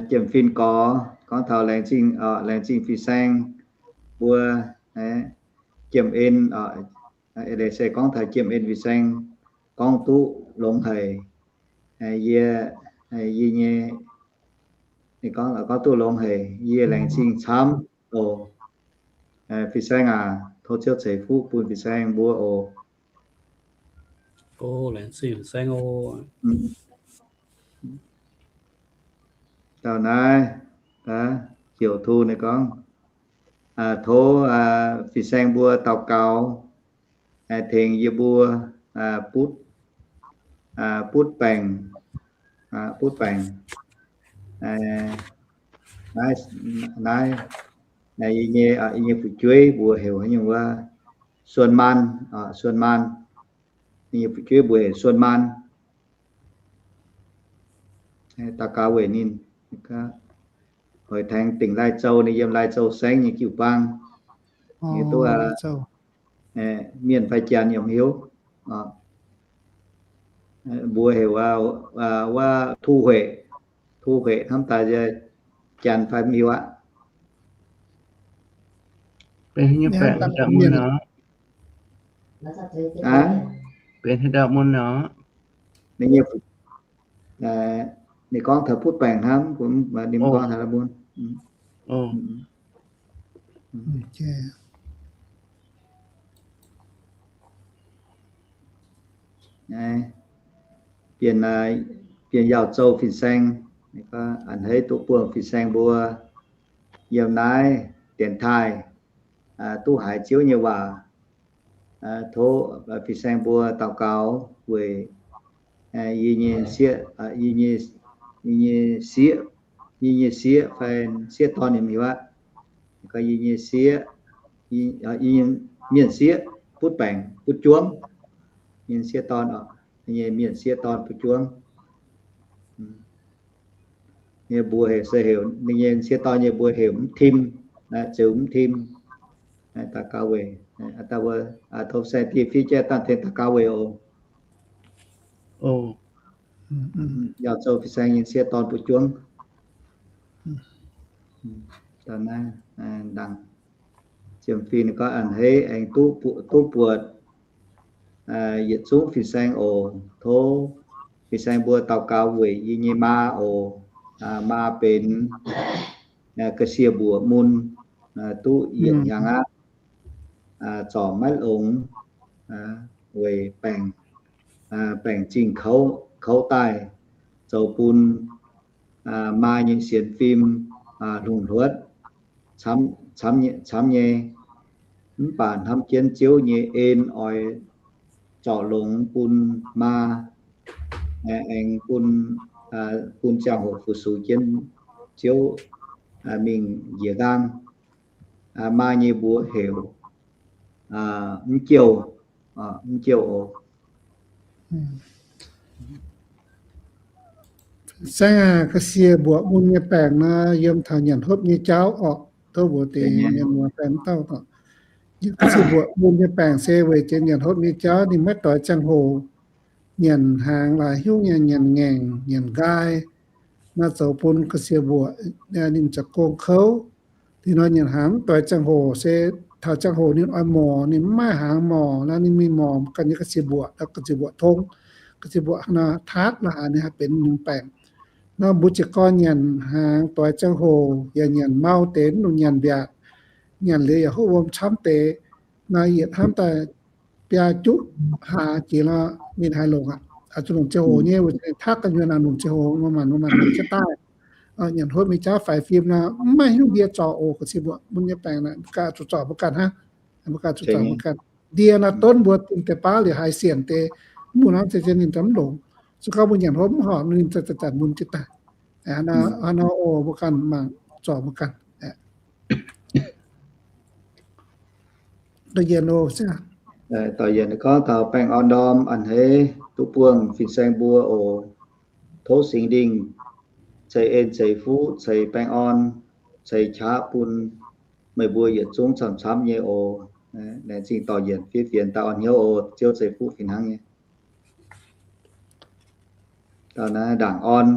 Jiem-fin gorx gorngv taux laengz zingh, laengz zingh fin-saeng mbuo, jiem-en, se gorngv taux jiem-en fin-saeng gorngv duqv longx haic. Yie, yie nyei, gorngv duqv longx haic, yie laengz zingh camv oc. Fin-saeng aac, tov Ziouv ceix fuqv bun fin-saeng mbuo oc. Laengz zingh fin-saeng oc. Dauh naaiv, Heuc Tu ninh gorngv, tov fin-saeng mbuo daux gaux tengx yie mbuo butv, butv baengc, butv baengc. Naaiv, naaiv, yie nyei, yie nyei fu'jueiv mbuox heuc haaix nyungc wuov, Suon Maan, Suon Maan. Yie nyei fu'jueiv mbuox heuc Suon Maan. Daux gaux weic ninh. Hoic Taengx Dingc Lai Châu, ninh yiem Lai Châu saengv nyei jiu-baang. Ninh duqv mienh fai janx yaac mv hiuv. Mbuox heuc wuov, thu hueic, thu hueic hnamv daaih janx fai mv hiuv aqv. Benx haaix dauh mun nor? Benx haaix dauh mun nor? Ninh gorngv taux butv baengc hnamv, ninh mv gorngv taux mun. Bienh, bienh Yaauh Zou fin-saeng, a'hneiv duqv buangh fin-saeng mbuo. yiem naaiv dienx taaih duqv haiz Ziouv nyei waac. Tov fin-saeng mbuo daux gaux weic yie nyei sieqv, yie nyei sieqv, yie nyei sieqv fai sieqv dorn yiem haaix aqv. Gorngv yie nyei sieqv, mienh sieqv butv baengc butv juangv, nyei sieqv dorn, nyei mienh sieqv dorn butv juangv. Ninh mbuo heuc se heuc ninh nyei sieqv dorn nyei mbuo heuc mv tim, ziouc mv tim. Daux gaux weic, tov saeng dieh fiev jaiv dangh tengx daux gaux weic oc. Yaac zoux fin-saeng nyei sieqv dorn butv juangv. Dangh naaiv, dangh Jiem Fing gorngv a'hneiv aengx duqv, duqv buatc yietc zungv fin-saeng oc. Tov fin-saeng mbuo daux gaux weic yie nyei maa oc. Maa benx ga'sie mbuoqc mun, duqv yietc hnyangx aqv, zorc maiv longx, weic baengc, baengc zingh kouv daaih, zoux bun maa nyei sienx fim lungh hluotv camv nyei. Mv baac hnamv jienv Ziouv nyei en oix zorc longx bun maa, aengx bun, bun ziangh hoc fu-sux jienv Ziouv mingh njiec nqaang. Maa nyei mbuox heuc mv jouh, mv jouh oc. Saengv aac, ga'sie mbuoqc mun nyei baengc nor, yiem taux nyanc hopv nyei jauv orqc. Tov mbuox deix mienh muoz baengc dauh orqc. Ga'sie mbuoqc mun nyei baengc se weic jiex nyanc hopv nyei jauv ninh maiv doix ziangh hoc nyanc hnaangx laaix hiuv nyanc, nyanc ngaengc, nyanc nqaai. Naaiv zoux bun ga'sie mbuoqc ninh za'gong kouv. Dih nor nyanc hnaangx mv doix ziangh hoc se taux ziangh hoc ninh oix morc, ninh mv maaih hnaangx morc, naaiv ninh mingh morc ganh nyei ga'sie mbuoqc, ga'sie mbuoqc tong, ga'sie mbuoqc naaiv taatv naaic ninh haih benx nyungc baengc. Nor mbuo jiez gorn nyanc hnaangx doix ziangh hoc yaac nyanc mau deix mv nungx nyanc mbiaatc, nyanc liuz yaac hopv wuom camv deix, naaiv yietc hnamv daaih biaa juqv hlaax jiex nor ninh haih longc aqv. Zuqc longc ziangh hoc nyei, weic zuqc ninh taatv ga'nyuoz naaic longc ziangh hoc, mv maanc mv maanc jienv daaih. Nyanc hopv nyei jauv faix fim nor mv maaih hiuv ndie zorc oc. Ga'sie mbuoqc mun nyei baengc naaic mbuo ganh zuqc zorc mbuo ganh hnangv. Mbuo ganh zuqc zorc mbuo ganh. Ndie nor donv mbuo dingh deix baav liuz haiz sienc deix, mv baac hnamv se ninh mv longc. Se gorngv mbuo nyanc hopv mv horpc ninh zanc-zanc mun jienv daaih. Hnangv nor oc, mbuo ganh mangc zorc mbuo ganh. Dorh yienc gorngv taux baengh orn ndorm a'hneiv duqv buangh fin-saeng mbuo oc. Tov Singx Lingh ceix en ceix fuqv ceix baengh orn ceix qaqv bun meih mbuo yietc zungv camv-camv nyei oc. Laengz zingh dorh yienc fiev fienx daaih orn hnyouv oc. Ziouv ceix fuqv fih hnangv nyei. Dauh naaiv ndaangc orn,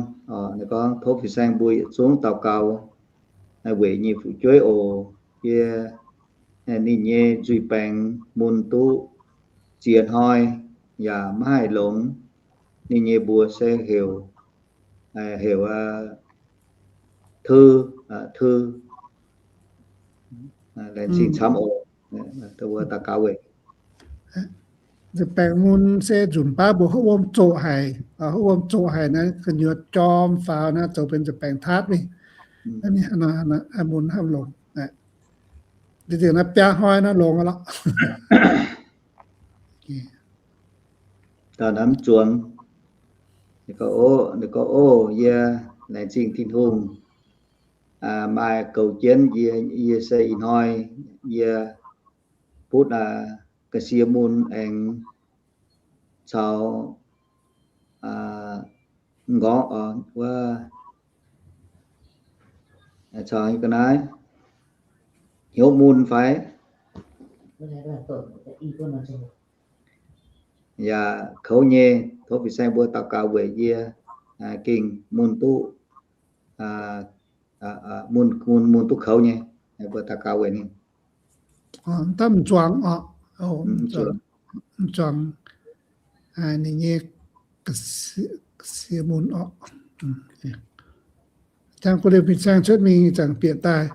ninh gorngv tov fin-saeng mbuo yietc zungv daux gaux weic nyei fu'jueiv oc. Yie, ninh nyei nzuih baengx mun duqv ziex hnoi yaac maiv haih longx. Ninh nyei mbuox se heuc, heuc Teu, Teu. Laengz zingh camv oc. Daux gaux weic nzuih baengx mun se nzunc baav mbuo hopv wuom zoqc haic, hopv wuom zoqc haic naaiv gu'nyuoz jorm faaux naaiv zoux benx nzuih baengx taatv mingh. Mun hnamv longx. Diqc naaiv biaa hnoi naaiv longx lorqc. Dauh naaiv mv zuangx. Ninh gorngv, Ov, yie laengz zingh Tin-Hungh maaih goux jienv yie, yie se ih hnoi yie butv ga'sie mun aengx caux m'nqorngv wuov, caux ga'naaiv hnyouv mun fai yaac kouv nyei. Tov fin-saeng mbuo daux gaux weic yie gengh mun duqv, mun, mun, mun duqv kouv nyei. Mbuo daux gaux weic ninh. Mv daaih m'zuangx oc. M'zuangx ninh nyei ga'sie mun oc. Jangx gu'liemh fin-saeng cuotv mingh zangc bieqc daaih.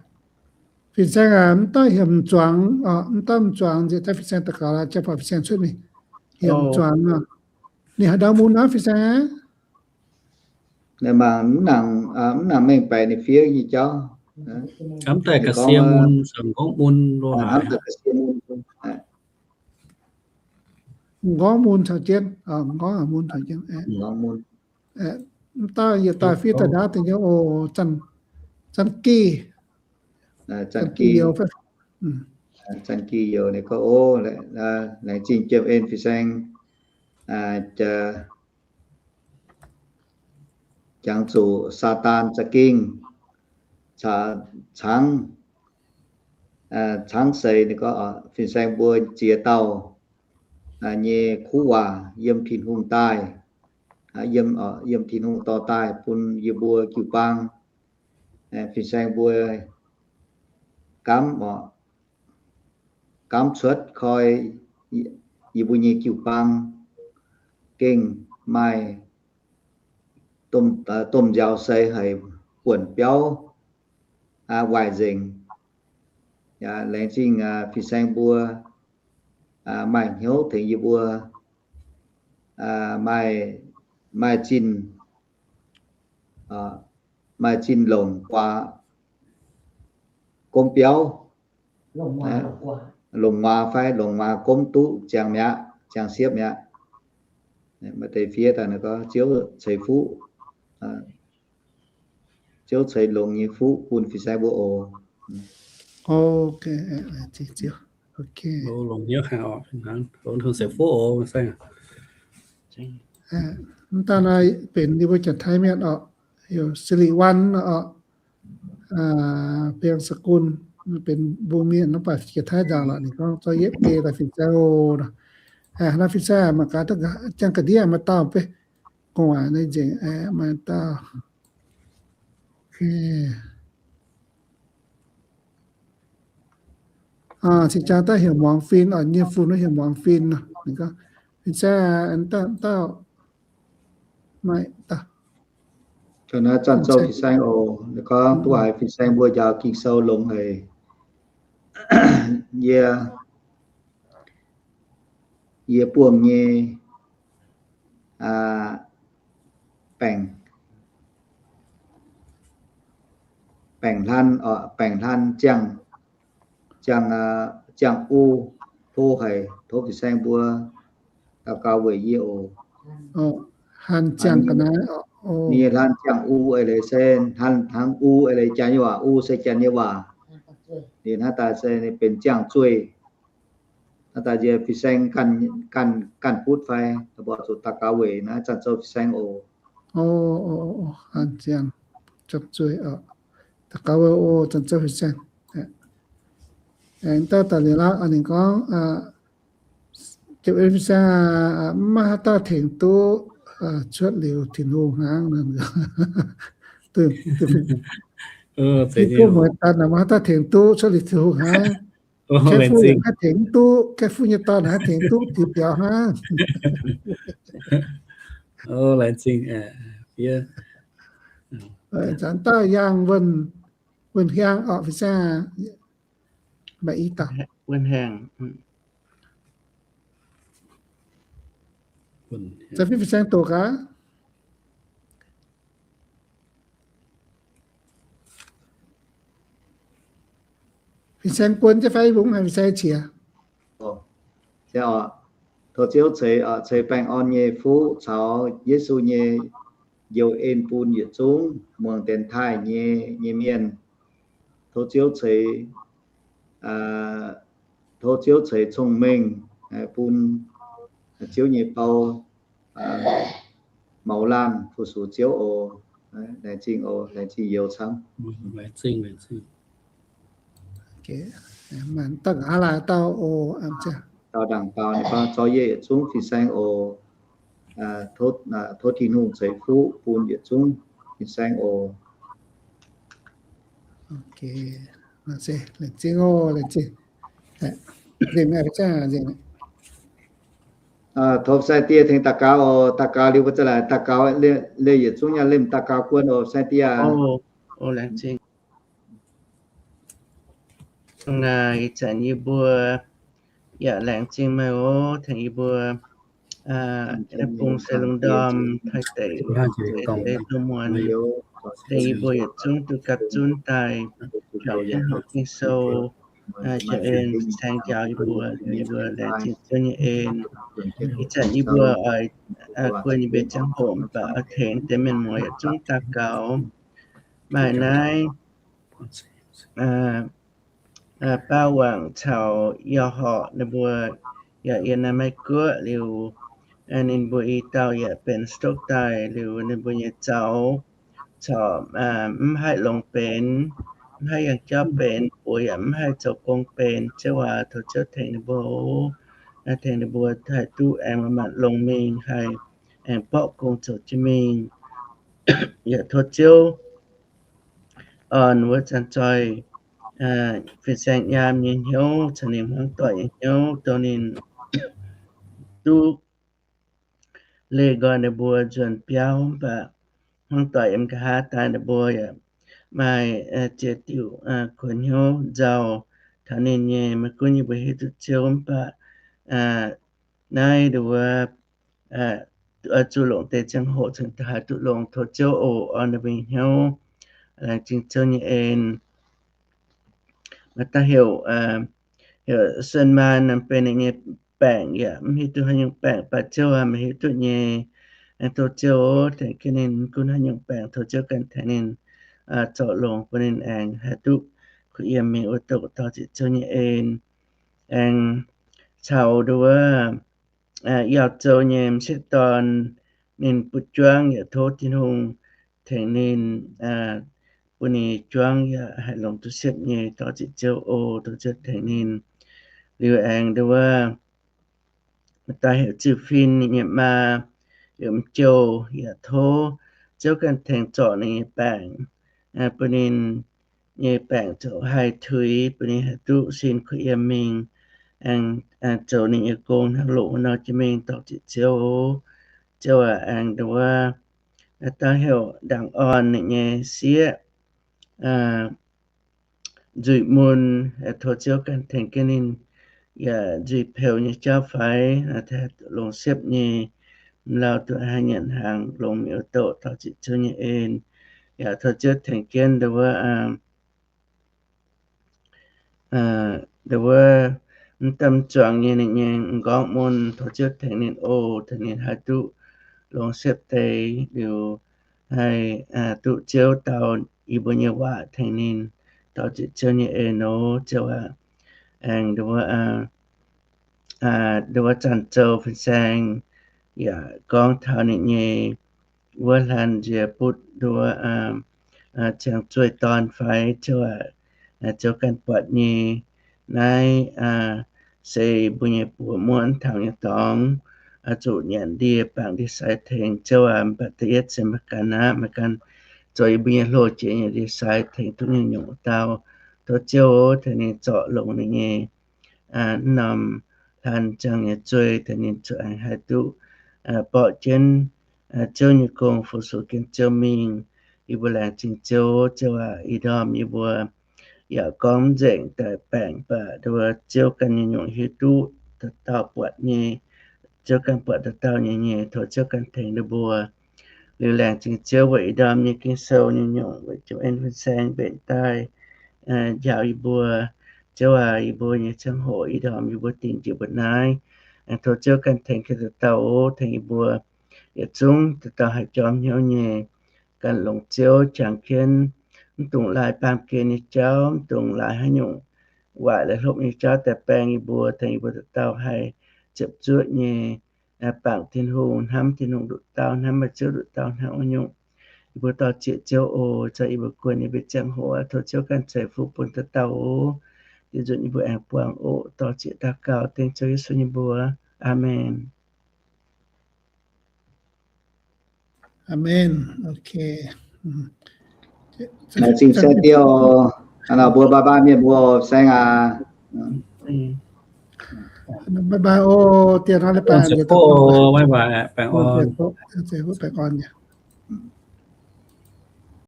Fin-saeng aac, mv daaih heuc m'zuangx oc, mv daaih m'zuangx nziex daaih fin-saeng daux gaux laaix, jangx buatc fin-saeng cuotv mingh. Heuc m'zuangx oc. Ninh haaix ndau mun aqv fin-saeng aac? Mv nangc mengh baeqc ninh fiev nyei jauv. Hnamv daaih ga'sie mun, m'nqorngv mun lo haaix. M'nqorngv mun caux jienv, m'nqorngv mun caux jienv. Mv dauh yietc daaih fiev daaih ndaauv deix nyei oc, Zanh Gih. Zanh Gih youz, Zanh Gih youz ninh gorngv, O, laengz zingh Jiem En fin-saeng jangx zuqc Saadaan za'gengh cangx, cangx seix ninh gorngv fin-saeng mbuo ziex dauh nyei kuv waac yiem Tin-Hungh daaih, yiem, yiem Tin-Hungh dorh daaih bun yie mbuo jiu-baang. Fin-saeng mbuo gaamv, gaamv cuotv koi yie mbuo nyei jiu-baang gengh maaih domh nziaaux seix haic, buonc biauv waaic nzengc. Laengz zingh fin-saeng mbuo maaih hnyouv tengx yie mbuo maaih, maaih zinh, maaih zinh longc guaax gomv biauv, longc muangx fai longc muangx gomv duqv ziangx mi'aqv, ziangx siepv mi'aqv. Maaih deix fiev daaih gorngv Ziouv ceix fuqv, Ziouv ceix longx nyei fuqv bun fin-saeng mbuo oc. Longx hnyouv haic oc, ceix fuqv oc. Mv daan naaiv benx yie mbuo Janx-Taiv mienh oc, heuc Sili Wan oc, Biang Saqun, benx mbuo mienh mv baac Janx-Taiv nzaangc lorqc. Ninh gorngv zorqv yietv biei daaih fin-saeng oc. Naaiv fin-saeng mangc gaax, jangx ga'ndiev maaih dauh beiv gu'nguaaic nyei nzengc, maaih dauh. Cing-jaa daaih heuc Muangx Fin oc, nyei fun wuov heuc Muangx Fin nor. Ninh gorngv, fin-saeng, dauh, maaih dauh. Naaiv Zanc Zouv fin-saeng oc, gorngv duqv haiz fin-saeng mbuo njaaux Ging-Sou longx haic. Yie, yie buangh nyei baengc, baengc hlan, baengc hlan ziangh, ziangh, ziangh u, tov haic, tov fin-saeng mbuo daux gaux weic yie oc. Ninh nyei hlan ziangh u eix leiz se hlan hnangv u eix leiz Janx nyei waac, u se Janx nyei waac. Ninh hnangv daaih se ninh benx ziangh zueih. Hnangv daaih nziex fin-saeng ganh, ganh butv fai, mbuo zuqc daux gaux weic naaiv Zanc Zouv fin-saeng oc. Hlan ziangh, ziangh zueih oc. Daux gaux weic oc, Zanc Zouv fin-saeng. Aengx daaih daaih liuz laav ninh gorngv, Jiem En fin-saeng, maiv maaih haaix dauh tengx duqv cuotv liuz Tin-Hungh hnaangx. Tin-Hungh mueiz daaih maiv maaih haaix dauh tengx duqv cuotv liuz Tin-Hungh hnaangx. Kaeqv fuqv yaac maiv tengx duqv, kaeqv fuqv nyei dorn maiv tengx duqv diuh biaux hnaangx. Laengz zingh. Zanc dauh yangh Wuonh Hiaang oc, fin-saeng. Maaih i dauh Wuonh Hiaang. Zanc fin-saeng doqc gaax. Fin-saeng buonv jienv fai mv baac fin-saeng qiex? Tov Ziouv ceix, ceix baengh orn nyei fuqv caux Yesu nyei njoux en bun yietc zungv muangx dienx taaih nyei, nyei mienh. Tov Ziouv ceix, tov Ziouv ceix cong-mengh bun Ziouv nyei bou mouz laanh fu-sux Ziouv oc. Laengz zingh oc, laengz zingh youz camv. Daaux ndaangc daaux ninh gorngv, Zorqv yie yietc zungv fin-saeng oc. Tov Tin-Hungh ceix fuqv bun yietc zungv fin-saeng oc. Laengz zingh oc, laengz zingh. Tov fin-saeng dieh tengx daux gaux oc. Daux gaux liuz mbuo za'gengh daux gaux, leih yietc zungv nyei lemh daux gaux guon oc, fin-saeng dieh. Laengz zingh. Ih zanc yie mbuo yaac laengz zingh meih oc, tengx yie mbuo bung se lungh ndorm taaih deic, deic duqv muonc. Tengx yie mbuo yietc zungv duqv gapv zunv daaih biaux jienv hopv Ging-Sou, jiex en saeng njaaux yie mbuo, yie mbuo laengz zingh Ziouv nyei en. Ih zanc yie mbuo oix guon yie mbuo nyei ziangh hoc mv baac oix tengx deix mienh muoz yietc zungv daux gaux. Maaih naaiv baav wangc caux yauh horqc ninh mbuo yaac yiem naaiv Meiv Guoqv liuz, ninh mbuo i dauh yaac benx stroke daaih liuz ninh mbuo nyei zaux corc mv haih longx benx, mv haih yangh jauv benx, buoz yaac mv haih zoux gong benx. Ziouv aac, tov Ziouv tengx ninh mbuo, tengx ninh mbuo haih duqv aengx manc-manc longx mingh, haih aengx borqv gong zoux jienv mingh. Yaac tov Ziouv orn wuov zanc zoih fin-saeng nyaam nyei hnyouv caux ninh hmuangv doic nyei hnyouv, dongh ninh duqv leih nqoi ninh mbuo nzuonx biauv, mv baac hmuangv doic yiem nqa'haav daaih ninh mbuo yaac maaih ziex diuc kuonx hnyouv nzauh taux ninh nyei. Maiv gunv yie mbuo hiuv duqv Ziouv, mv baac naaiv nduov zuqc longc deix ziangh hoc cingx daaih haih duqv longx. Tov Ziouv oc, orn ninh mbuo nyei hnyouv, laengz zingh Ziouv nyei en. Maaih dauh heuc, heuc Sun Maan, benx ninh nyei baengc yaac mv hiuv duqv haaix nyungc baengc, baac Ziouv aac meih hiuv duqv nyei. Aengx tov Ziouv tengx jienv ninh, mv gunv haaix nyungc baengc, tov Ziouv ganh tengx ninh zorc longx bun ninh aengx haih duqv kuh yiem mingh wuov doqc dorh ziqc Ziouv nyei en. Aengx caux nduov Yauh Zou nyei m'sieqv dorn, ninh butv juangv yaac tov Tin-Hungh tengx ninh, bun ninh juangv yaac haih longx duqv siepv nyei, dorh ziqc Ziouv oc, tov Ziouv tengx ninh. Liuz aengx nduov maaih dauh heuc Ziu Fin, ninh nyei maa heuc M'jouh, yaac tov Ziouv ganh tengx zorc ninh nyei baengc, bun ninh nyei baengc zoux haih tuix, bun ninh haih duqv sin kuh yiem mingh, aengx zoux ninh nyei gong hnangv loz wuov nor jienv mingh, dorh ziqc Ziouv oc. Ziouv aac, aengx nduov dauh heuc Ndaangc Orn, ninh nyei sieqv nzuih mun, tov Ziouv ganh tengx jienv ninh, yaac nzuih peux nyei jauv fai, longx siepv nyei, m'lauh duqv haih nyanc hnaangx longx mingh wuov doqc dorh ziqc Ziouv nyei en. Yaac tov Ziouv tengx jienv nduov, nduov mv daan zuangx nyei ninh nyei m'nqorngv mun, tov Ziouv tengx ninh oc, tengx ninh haih duqv longx siepv deix liuz, haih duqv Ziouv dau yie mbuo nyei waac tengx ninh, dorh ziqc Ziouv nyei en oc. Ziouv aac, aengx nduov, nduov zanc zoux fin-saeng yaac gorngv taux ninh nyei wuov hlan nziex butv nduov ziangh zueih dorn fai, Ziouv aac, Ziouv ganh buatc nyei. Naaiv se mbuo nyei buoz muonv taux nyei dorngx, zuqc nyanc ndie bangc ndie-sai tengx. Ziouv aac, mv baac da'yietv se meih ganh aqv, meih ganh zoux yie mbuo nyei hlo jiex nyei ndie-sai tengx duqv nyungc-nyungc dauh. Tov Ziouv tengx ninh zorc longx ninh nyei mv norm hlan ziangh nyei zueih, tengx ninh zuqc aengx haih duqv borqv jienv Ziouv nyei gong, fu-sux jienv Ziouv mingh. Yie mbuo laengz zingh Ziouv. Ziouv aac, ih ndorm yie mbuo yaac gorngv mv nzengc daaih baengc, mv baac nduov Ziouv ganh nyei nyungc hiuv duqv dauh dauh buatc nyei. Ziouv ganh buatc dauh dauh nyei nyei. Tov Ziouv ganh tengx ninh mbuo. Liuz laengz zingh Ziouv weic ih ndorm nyei Ging-Sou nyei nyungc, weic Joanne fin-saeng mbenc daaih njaaux yie mbuo. Ziouv aac, yie mbuo nyei ziangh hoc ih ndorm yie mbuo dingc njiec mbuo naaiv. Aengx tov Ziouv ganh tengx jienv dauh dauh oc, tengx yie mbuo yietc zungv dauh dauh haih jorm hnyouv nyei, ganh longx Ziouv jangx jienv, mv dungx laaix baamh gen nyei jauv, mv dungx laaix haaix nyungc waaic laaix hlopv nyei jauv daaih baeng yie mbuo, tengx yie mbuo dauh dauh haih ziepc zuoqv nyei bangc Tin-Hungh, hnamv Tin-Hungh nduqc dauh, hnamv meih Ziouv nduqc dauh hnangv wuov nyungc. Yie mbuo dor-ziec Ziouv oc. Ziouv, yie mbuo guon yie mbuo ziangh hoc, tov Ziouv ganh ceix fuqv bun dauh dauh oc. Yie nzunc yie mbuo aengx buangh oc. Dor-ziec daux gaux dengv Ziouv Yesu nyei mbuox. Aamen. Aamen. Laengz zingh Ziouv Diex oc. Aa, mbuo bye bye mienh mbuo saeng aac. Bye bye oc. Diex hnoi leiz-baaix njiec duqv, bye bye, baengh orn.